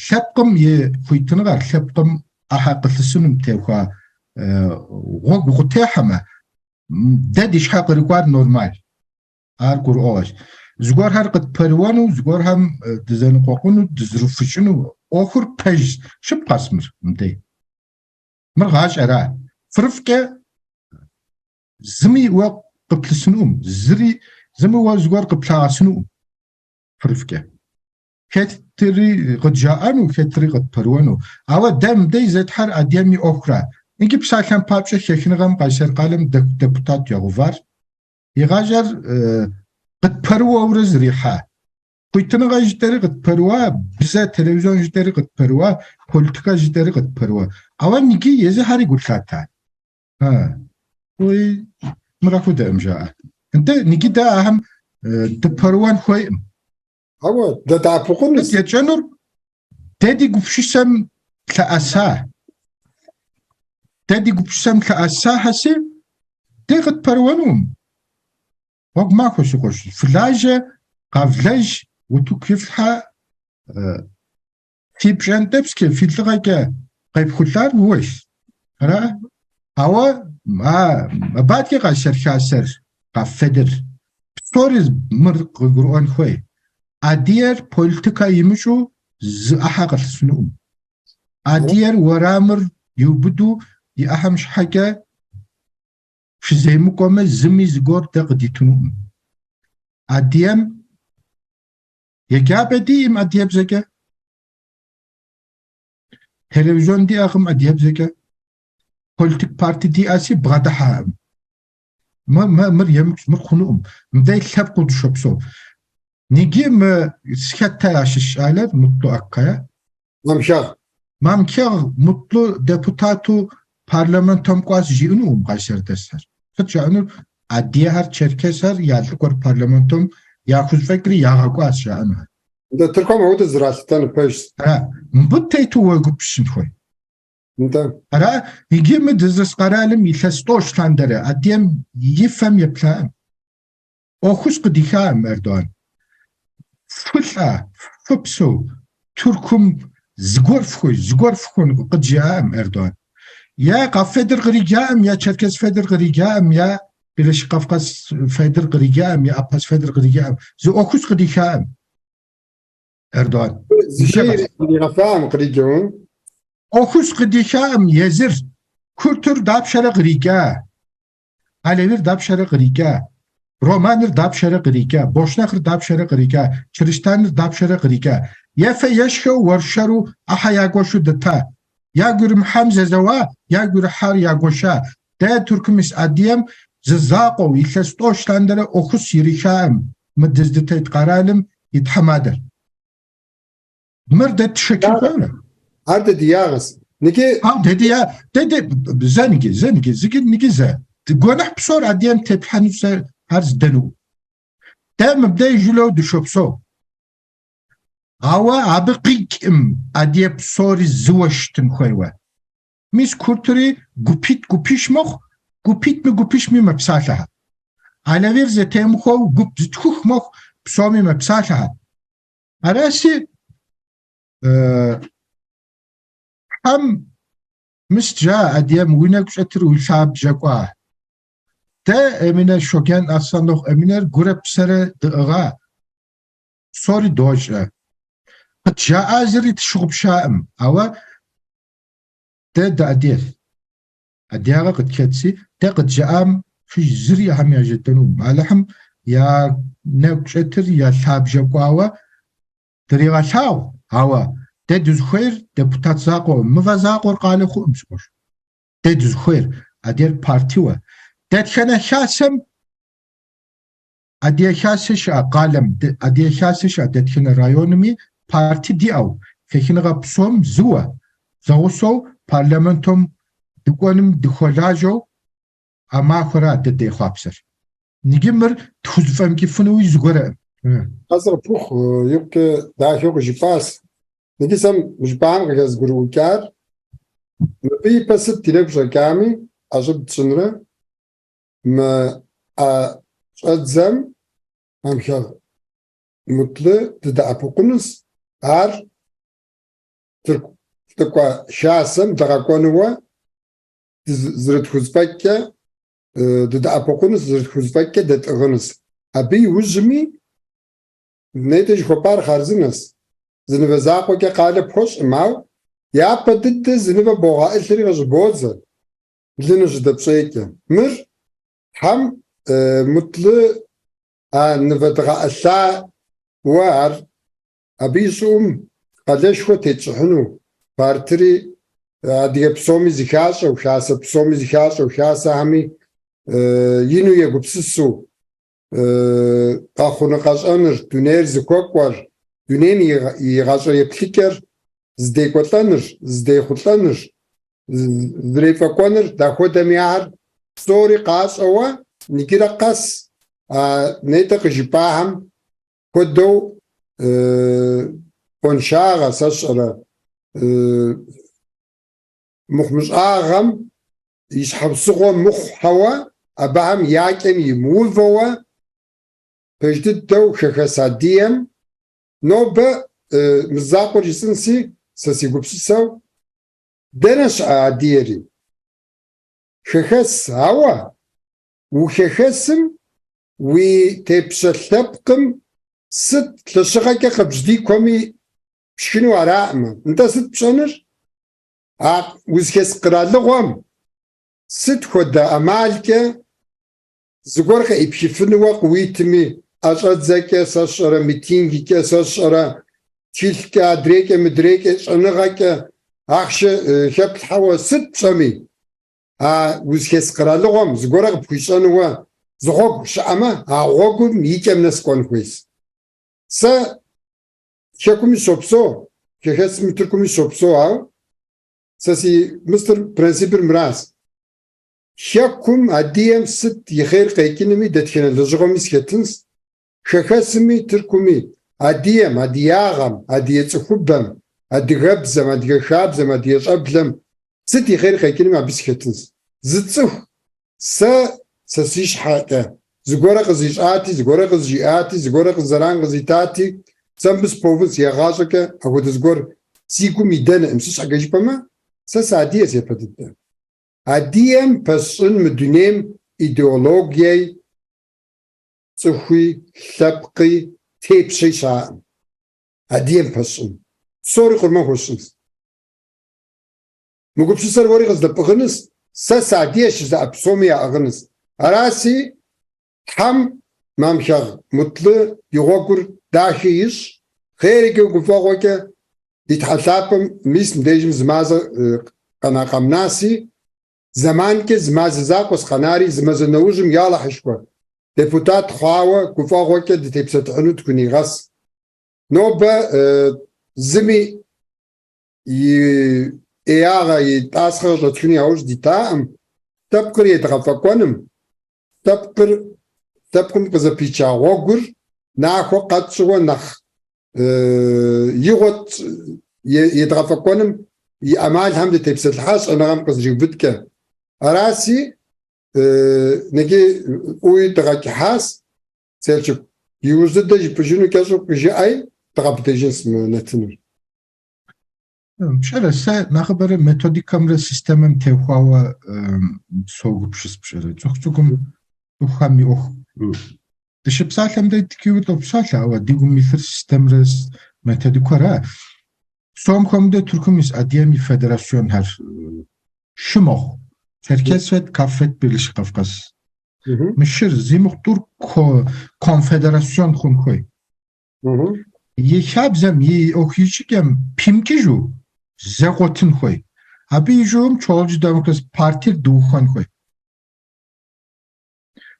лъэпкъым и хуитыныгъэр, лъэпкъым ӏыхьэ къылъысынум техуа гъуэгу укъытехьэмэ, дэ ди щхьэ кърикӏуар нормал. Ар гурыӏуэгъуэщ. Зыгуэрхэр къытпэрыуэну, зыгуэрхэм дызэныкъуэкъуну, дызэрыфыкӏыну ӏуэхур пэж щыпкъэщ мыр мыбдей. Мыр гъащӏэра. Фырыфӏкӏэ зыми уэ къыплъысынукъым, зыри, зыми уэ зыгуэр къыплъагъэсынукъым фырыфӏкӏэ. Хэтри къыджаӏэну, хэтри къытпэрыуэну. Ауэ дэ мыбдей зетхьэр адыгэм и ӏуэхура. Иджы псалъэм папщӏэ хэхыныгъэм Къайсэр къалэм депутат ягъэувар. И гъащӏэр къытпэрыуэурэ зэрихьа. Хуитыныгъэ жытӏэри къытпэрыуа, бзэ телевизион жытӏэри къытпэрыуа, политикэ жытӏэри къытпэрыуа. Ауэ иджы езыхэри гу лъата. Уи, мыр апхуэдэкъым жаӏэ. Нтӏэ, иджы дэ ахэм дыпэрыуэн хуейкъым. Ауэ дадэӏэпыкъуну. Сыт етщӏэнур? Дэ ди гупсысэм лъэӏэса. Дэ ди гупсысэм лъэӏэсахэси, дэ къытпэрыуэнукъым. Гъуэгу махуэ си къуэш. Фылажьэ, къэвлэжь, утыку ифлъхьэ, фи пщӏэнтӏэпскӏэ, фи лӏыгъэкӏэ къепхулӏар ууейщ. Ара? Ауэ абы адэкӏэ Къайсэр Хасэр, КАФФЕД-р, псори мыр къыгурыӏуэн хуей. Адыгэр политикэ имыщӏу зы ӏыхьэ къылъысынукъым. Адыгэр уэрамыр иубыду и ӏыхьэм щхьэкӏэ фыземыкӏуэмэ, зыми зыгуэр дэ къыдитынукъым. Адыгэм еджапӏэ диӏэм адыгэбзэкӏэ, телевизион диӏэкъым адыгэбзэкӏэ, политик парти диӏэси бгъэдыхьэкъым. Мыр емыкӏущ, мыр хъунукъым. Мыдэ лъэпкъыу дыщопсэу. Ниги мы схэтэ ящыщ щӏалэр Мутлу Аккая. Мамхэгъ. Мамхэгъ Мутлу депутату парламентом кӏуащ жиӏэнукъым къайсэрдэсхэр. Сыт жаӏэнур? Адыгэхэр, черкесхэр я лӏыкӏуэр парламентом яхузэфӏэкӏри ягъэкӏуащ жаӏэнухэр. Нтӏэ, Тыркум апхуэдэу зэралъытэнур пэжщ. Ара, мыбы тету уегупсысын хуей. Нтӏэ. Ара, иджы мы дызыс къэралым илъэс тӏощӏ лъандэрэ адыгэм и фэм еплъаӏым. ӏуэхущ къыдихаӏым Эрдогъан. Фылӏэ, фыпсэу, Тыркум зыгуэр фхуей, зыгуэр фхуэнукъым, къыджиӏаӏым Эрдогъан. Я КАФФЕД-р къриджаӏым, я Черкес ФЕД-р къриджаӏым, я Birleşik Kafkas ФЕД-р къриджаӏым, я Абхъаз ФЕД-р къриджаӏым. Зы ӏуэхущ къыдихаӏым Эрдогъан. Зы шей иригъэфаӏым къриджэу. ӏуэхущ къыдихаӏым езыр. Куртыр дапщэрэ къриджа? Алевир дапщэрэ кърикӏа? Романыр дапщэрэ кърикӏа? Бошнэхыр дапщэрэ кърикӏа? Чырыщтаныр дапщэрэ кърикӏа? Ефэ ешхэу уэршэру ӏыхьэ ягуэшу дыта. Ягу иримыхьам зэзэуа, ягу ирихьар ягуэша. Дэ Тыркум ис адыгэм зы закъуэу илъэс тӏощӏ лъандэрэ ӏуэхус ирихаӏым мы дыздытет къэралым и тхьэмадэр. Мыр дэ тшэчын хуейрэ? Ар дэ ди ягъэс. Ныги Ау дэ ди я дэ дэ зэ ныги зэ ныги зыги ныги зэ. Гуэныхь псор адыгэм теплъхьэну сэ ар здэну. Дэ мыбдеж жылэу дыщопсэу. Ауэ абы къикӏым адыгэ псори зыуэ щытын хуейуэ. Мис куртри гупитӏ гупищ мэхъу, гупитӏми гупищми мэпсалъэхэр. Алавир зэтемыхуэу гуп зытхух мэхъу, псоми мэпсалъэхэр. Араси, Тхьэм мыст жа адыгэм уи нэгу щӏэтыр уи лъабжьэ кӏуа. Дэ Эминэ Щоджэн Аслъэнхъу Эминэр гурэ псэрэ дыӏыгъа, псори дощӏэ. Къыджаӏа зыри тщыгъупщаӏым, ауэ дэ дыадыгэщ. Адыгагъэ къытхэтси, дэ къыджаӏам щыщ зыри ахэм яжетӏэнукъым. Алыхьым я нэгу щӏэтыр я лъабжьэ кӏуауэ дригъэлъагъу, ауэ дэ дызыхуейр депутат закъуэкъым, мывэ закъуэр къалэ хъуӏым, си къуэш. Дэ дызыхуейр адыгэр партиуэ. Дэтхэнэ хасэм Адыгэ хасэ щыӏэ къалэм, Адыгэ хасэ щыӏэ дэтхэнэ районми парти диӏэу, хэхыныгъэ псом зыуэ, зэгъусэу парламентом дыкӏуэным дыхуэлажьэу а махуэра дэ дехъуапсэр. Ныджы мыр тхузэфӏэмыкӏыфынуи зыгуэрэӏым. Арэзы къыпхухъу, икъукӏэ дахэу къыжыпӏащ. Ныджы сэ мы жыпӏам къыхэзгурыӏукӏар, мыбы ипэ сыт ди нэгу щӏэкӏами, ӏэщӏыб тщӏынрэ, Мы ӏэ щӏэдзэм Мамхэгъ Мутлы дыдэӏэпыкъунущ, ар Тырку лӏыкӏуэ хасэм дгъэкӏуэнууэ зэрытхузэфӏэкӏкӏэ дыдэӏэпыкъунущ, зэрытхузэфӏэкӏкӏэ дэтӏыгъынущ. Абы иужьми нетӏэ жыхуэпӏар хъарзынэщ. Зы нывэ закъуэкӏэ къалэ пхуэщӏым, ауэ япэ дыдэ зы нывэ богъэӏылъри къыщӏыбодзэ. Блыным щыдэпщӏейкӏэ. Мыр Тхьэм Мутлы а нывэ дгъэӏылъауэ ар абы и щӏыӏум къалэшхуэ тетщӏыхьыну, партри адыгэ псоми зыхащӏэу, хасэ псоми зыхащӏэу, хасэхэми ину егупсысу, къэхъуны-къэщӏэныр, дунейр зыхуэкӏуэр, дунейм и гъащӏэ еплъыкӏэр зыдекӏуэлӏэныр, зыдехъулӏэныр, зэрефӏэкӏуэныр дахуэдэми ахэр псори къащӏэуэ иджырэ къэс а нетӏэ къыжыпӏахэм хуэдэу къуаншагъэ сэ сщӏэрэ мыхъумыщӏагъэм и щхьэусыгъуэ мыхъухьэуэ абыхэм я кӏэм имыувэуэ пэж дыдэу хэхэс адыгэм нобэ мы закъуэр жысӏэнси сэ си гупсысэу Дэнэ щыӏэ адыгэри? Хэхэс, ауэ ухэхэсым уи тепщэ лъэпкъым сыт лъэщыгъэкӏэ къыбжьдикуэми пшхыну араӏымэ. Нтӏэ сыт пщӏэныр? А узыхэс къэралыгъуэм сыт хуэдэ ӏэмалкӏэ зыгуэр къеӏыпхыфынууэ къыуитми, ӏэщӏэдзэкӏэ сэ сщӏэрэ, митингкӏэ сэ сщӏэрэ, тхылъкӏэ, адрейкӏэ, мыдрейкӏэ, щӏэныгъэкӏэ, ахъшэ хэплъхьэуэ сыт пщӏэми, а узыхэс къэралыгъуэм зыгуэрэ къыпхуищӏэнууэ зы гъуэгу щыӏэмэ, а гъуэгум и кӏэм нэс кӏуэн хуейс. Сэ хэкуми сопсэу, хэхэсми Тыркуми сопсэу, ауэ сэ си мыстыр принципыр мыращ. Хэкум адыгэм сыт и хъер къекӏынуми дэтхэнэ лэжьыгъэми сыхэтынс, хэхэсми Тыркуми адыгэм, адыгагъэм, адыгэ цӏыхубэм, адыгэбзэм, адыгэ хабзэм, адыгэ щӏэблэм сыт и хъер къекӏынуми абы сыхэтынс. Зы цӏыху сэ сэ си щхьэкӏэ зыгуэрэ къызищӏати, зыгуэрэ къызжиӏати, зыгуэрэ къызэран къызитати, сэ мыбы сыпэувынс егъащӏэкӏэ апхуэдэ зыгуэр си гум идэнукъым, сыт щхьэкӏэ жыпӏэмэ, сэ сыадыгэс япэ дыдэ. Адыгэм пэсщӏын мы дунейм идеологией, цӏыхуи, лъэпкъи, тепщэи щыӏэкъым. Адыгэм пэсщӏын. Псори къурмэн хуэсщӏынс. Мы гупсысэр уэри къыздэпӏыгъыныс, сэ сыадыгэщ жызыӏэ псоми яӏыгъыныс. Араси, Тхьэм Мамхэгъ Мутлы и гъуэгур дахэ ищӏ, хъеркӏэ гуфӏэгъуэкӏэ ди Тхьэ лъапӏэм мис мыбдежым зы мазэ къэна къэмынаси, зэманкӏэ зы мазэ закъуэс къэнари, зы мазэ нэужьым я Алыхьышхуэ, депутат хъуауэ гуфӏэгъуэкӏэ дытепсэлъыхьыну тхунигъэс. Нобэ зыми и ӏеягъэ, и тӏасхъэ къыщӏэтхыну яужь дитаӏым, лъэпкъыр едгъэфӏэкӏуэным, лъэпкъыр лъэпкъым къызэпича гъуэгур нахуэ къэтщӏыуэ нэхъ игъуэ едгъэфӏэкӏуэным и ӏэмалхэм дытепсэлъыхьащ щӏэныгъэм къызэриубыдкӏэ. Араси, ныджы фӏыуи дыгъэкӏыхьащ, Селчук. Иужь дыдэ жыпӏэжыну кӏэщӏу къыжыӏэи, дгъэбыдэжынс мы нэтыныр. Пщӏэрэ, сэ нэхъыбэрэ методикэмрэ системэм теухуауэ согупсыс пщӏэрэ. Цӏыху цӏыкӏум цӏыхухэм и ӏуэху дыщыпсалъэм дэ ткӏийуэ допсалъэ, ауэ ди гум илъыр системрэ методикэра. Псом хуэмыдэу Тыркум ис Адыгэм и федерасионхэр шы мэхъу. Черкесфед, Каффед, Birleşik Кавказ. Мы шыр зи мыхъу тӏур конфедерацион хъун хуей. И хабзэм, и ӏуэху ищӏыкӏэм пимыкӏыжу зэкъуэтын хуей. Абы и жыгым Çoğulcu Demokrasi партир дыухуэн хуей.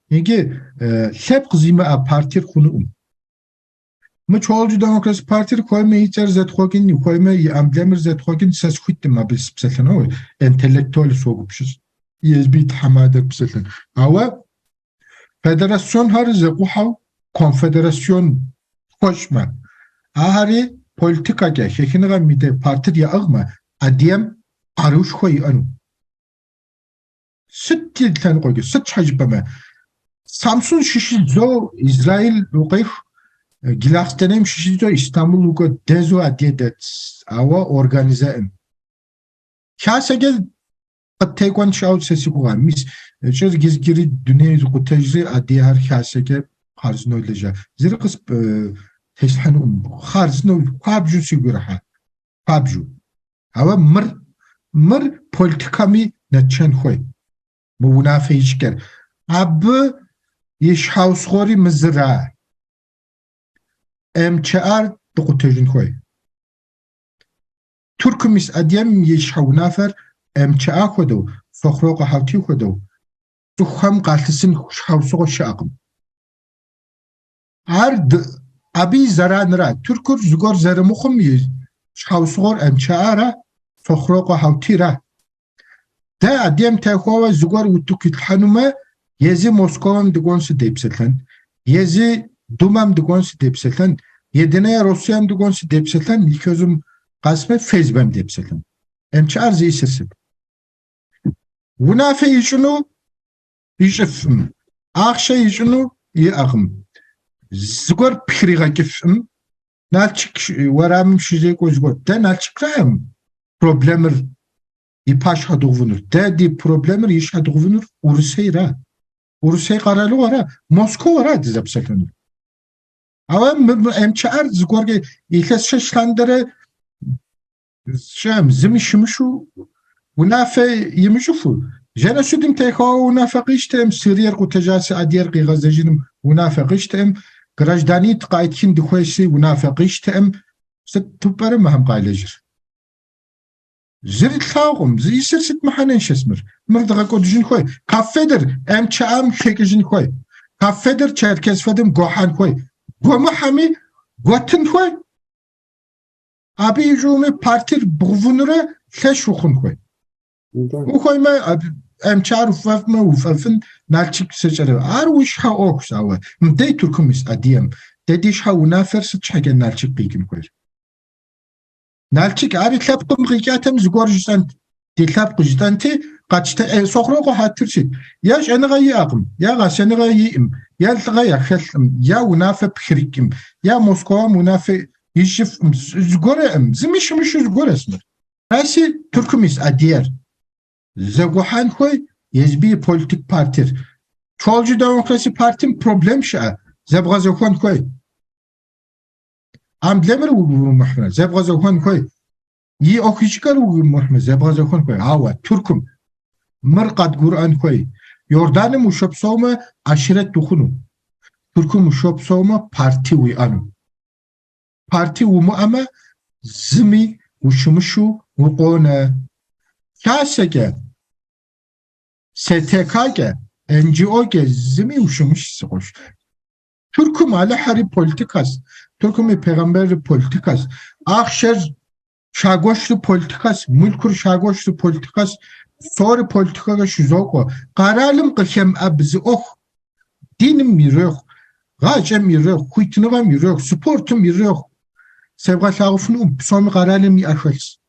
Иджы лъэпкъ зимыӏэ партир хъунукъым. Мы Çoğulcu Demokrasi партир хуеймэ и цӏэр зэтхъуэкӏын, хуеймэ и эмблемыр зэтхъуэкӏын, сэ схуиткъым абы сыпсэлъэну, интеллектуал согупсыс. Езым и тхьэмадэр псэлъэн. Ауэ Федерасионхэр зэкъухьэу конфедерацион хуэщӏмэ, ахэри политикэкӏэ хэхыныгъэм и дей партыр яӏыгъмэ, Адыгэм къарушхуэ иӏэну. Сыт и лъэныкъуэкӏэ, сыт щхьэ жыпӏэмэ, Самсун щыщӏидзэу Израиль укъеху, Джылахъстэнейм щыщӏидзэу Истамбул укӏуэ дэзу адыгэ дэтс, ауэ организэӏым. Хасэкӏэ Къыттекӏуэн щыӏэу сэ си гугъэм. Мис кӏыр гизгири дунейр зыкъутэжри адыгэхэр хасэкӏэ хъарзынэу лэжьа. Зыри къыстеслъхьэнукъым. Хъарзынэу хуабжьу сигу ирихьа. Хуабжьу. Ауэ мыр, мыр политикэми нэтшэн хуей. Мы унафэ ищӏыкӏэр. Абы и щхьэусыгъуэри мы зыра. МЧА-р дыкъутэжын хуей. Тыркум ис Адыгэм и щхьэ унафэр МЧА хуэдэу, Сохрокъуэ Хьэутий хуэдэу, цӏыхухэм къалъысын щхьэусыгъуэ щыӏэкъым. Ар абы и зэранра. Тыркур зыгуэр зэрымыхъум и щхьэусыгъуэр МЧА-ра, Сохрокъуэ Хьэутийра. Дэ Адыгэм техуауэ зыгуэр утыку итлъхьэнумэ, езы Московым дыкӏуэн сыдепсэлъэн, езы Думэм дыкӏуэн сыдепсэлъэн, Единая Россиям дыкӏуэн сыдепсэлъэн, и чэзум къэсмэ ФСБ-м депсэлъэн. МЧА-р зиӏысыр сыт? Унафэ ищӏыну ищӏыфӏым, ахъшэ ищӏыну иӏэкъым, зыгуэр пхригъэкӏыфӏым, Налшык уэрамым щызекӏуэ зыгуэр. Дэ Налшыкраӏым проблемыр и пащхьэ дыгъувынур. Дэ ди проблемыр и щхьэ дыгъувынур Урысейра. Урысей къэралыгъуэра, Москвара дызэпсэлъэнур. Ауэ мы МЧА-р зыгуэркӏэ илъэс щэщ лъандэрэ. Щыӏэм зыми щымыщу унафэ имыщӏыфу. Женосидым техуауэ унафэ къищтэӏым, Сириер къутэжаси Адыгейр къигъэзэжыным унафэ къищтэӏым, гражданитӏ къайтхын дыхуейси унафэ къищтэӏым. Сыту пӏэрэ мыхэм къалэжьыр? Зыри тлъагъукъым, зиӏисыр сыт мыхьэнэншэс мыр? Мыр дгъэкӏуэдыжын хуей. КАФФЕДыр МЧА-м хэкӏыжын хуей. КАФФЕДыр Черкес ФЭДым гуэхьэн хуей. Гуэмыхьэми гуэтын хуей. Абы ищӏуми партир бгъувынурэ лъэщ ухъун хуей. Ухуеймэ, МЧА-р уфӏэфӏмэ, уфӏэфӏын Налчык сыкӏэры. Ар уи щхьэ ӏуэхущ, ауэ мыдей Тыркум ис Адыгэм, дэ ди щхьэ унафэр сыт щхьэкӏэ Налчык къикӏын хуейр? Налчык ари лъэпкъым къикӏатэм зыгуэр жысӏэнт, ди лъэпкъ жытӏэнти, къэтщтэ Сохърокъуэ хьэтыр сыт? Е щӏэныгъэ иӏэкъым, е гъэсэныгъэ иӏым, е лӏыгъэ яхэлъкъым, е унафэ пхырыкӏым, е Москвам унафэ ищӏыфкъым, зыгуэрэӏым, зыми щымыщу зыгуэрэс мыр. Аси Тыркум ис Адыгэр зэгухьэн хуей езыби и политик партир. Чолжы демокраси партим проблем щыӏэ, зэбгъэзэхуэн хуей. Эмблемэр угу ирумыхьмэ, зэбгъэзэхуэн хуей. И ӏуэхущӏыкӏэр угу ирумыхьмэ, зэбгъэзэхуэн хуей. Ауэ Тыркум мыр къэдгурыӏуэн хуей. Иорданым ущопсэумэ, аширэт ухъуну. Тыркум ущопсэумэ, парти уиӏэну. Парти умыӏэмэ, зыми ущымыщу укъонэ. Хасэкӏэ, СТК-кӏэ, НГО-кӏэ зыми ущымыщ, си къуэш. Тыркум Алыхьэри политикэс, Тыркум и пегъэмберри политикэс, ахъшэр шагуэшри политикэс, мылъкур шагуэшри политикэс, псори политикэкӏэ щызокӏуэ. Къэралым къыхэмыӏэб зы ӏуэху диным ирехъу, гъащӏэм ирехъу, хуитыныгъэм ирехъу, спортым ирехъу. Себгъэлъагъуфынукъым, псоми къэралым и ӏэ хэлъщ.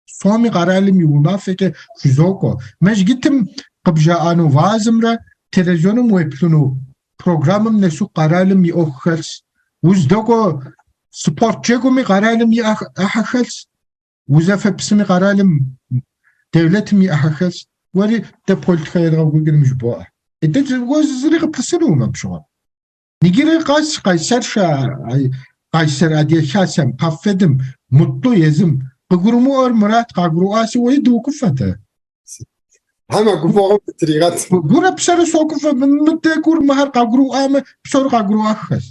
Псоми къэралым и унафэкӏэ щызокӏуэ. Мэжджытым къыбжаӏэну вазымрэ телевизионым уеплъыну программэм нэсу къэралым и ӏуэху хэлъщ. Уздэкӏуэ спорт джэгуми къэралым и ӏыхьэ хэлъщ. Узэфэ псыми къэралым, девлетым и ӏыхьэ хэлъщ. Уэри дэ политикэ едгъэкӏуэкӏыным жыбоӏэ. Дэ уэ зыри къыплъысынукъым абы щыгъуэ. Иджыри къэс Къайсэр Къайсэр Адыгэ Хасэм, КАФФЕДым, Мутлу езым къыгурымыӏуэр мырат къагурыӏуаси, уэи дыукӏуфэ дэ. Тхьэм а гуфӏэгъуэм дытригъэт. Гурэ псэрэ сокӏуфэ, мыдэ гур мыхэр къагурыӏуамэ, псори къагурыӏуаххэщ.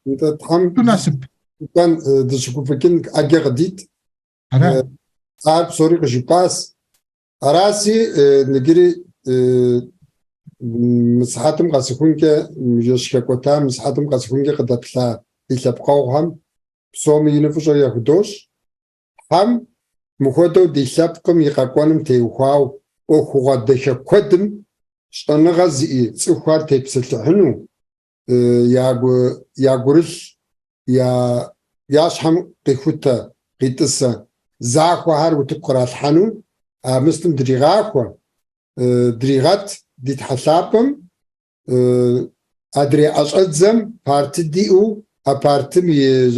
Нтӏэ, Тхьэм насып. Дыщыгуфӏыкӏын ӏэджэ къыдит. Ара? Ар псори къыжыпӏас. Араси, ныджыри мы сыхьэтым къэсыхункӏэ, жэщ хэкӏуэтам мы сыхьэтым къэсыхункӏэ къыдэплъа ди лъэпкъэгъухэм псоми ину фӏыщӏэ яхудощӏ. Тхьэм мыхуэдэу ди лъэпкъым и къэкӏуэным теухуауэ ӏуэхугъуэ дахэ куэдым щӏэныгъэ зиӏэ цӏыхухэр тепсэлъыхьыну, я гурылъ, я щхьэм къихутэ, къитӏысэ захуэхэр утыку къралъхьэну а мыстым дригъахуэ, дригъэт ди Тхьэ лъапӏэм, адрей ӏэщӏэдзэм парты диӏэу, а партым и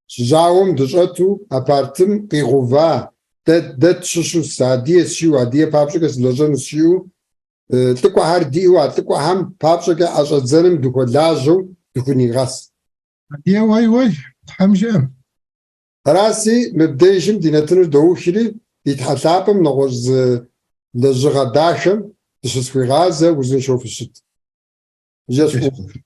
жьауэм дыщӏэту, а партым къигъува, дэ тщыщу сыадыгэщ жиӏэу, адыгэ папщӏэкӏэ сылэжьэнущ жиӏэу, лӏыкӏуэхэр диӏэу, а лӏыкӏуэхэм папщӏэкӏэ ӏэщӏэдзэным дыхуэлажьэу дыхунигъэс. Адыгэ уэй уэй, Тхьэм жиӏэм. Араси, мыбдежым ди нэтыныр доухри, ди Тхьэ лъапӏэм нэгъуэщӏ зы лэжьыгъэ дахэм дыщысхуигъазэ, узыншэу фыщыт. Жэщ фӏыуэ.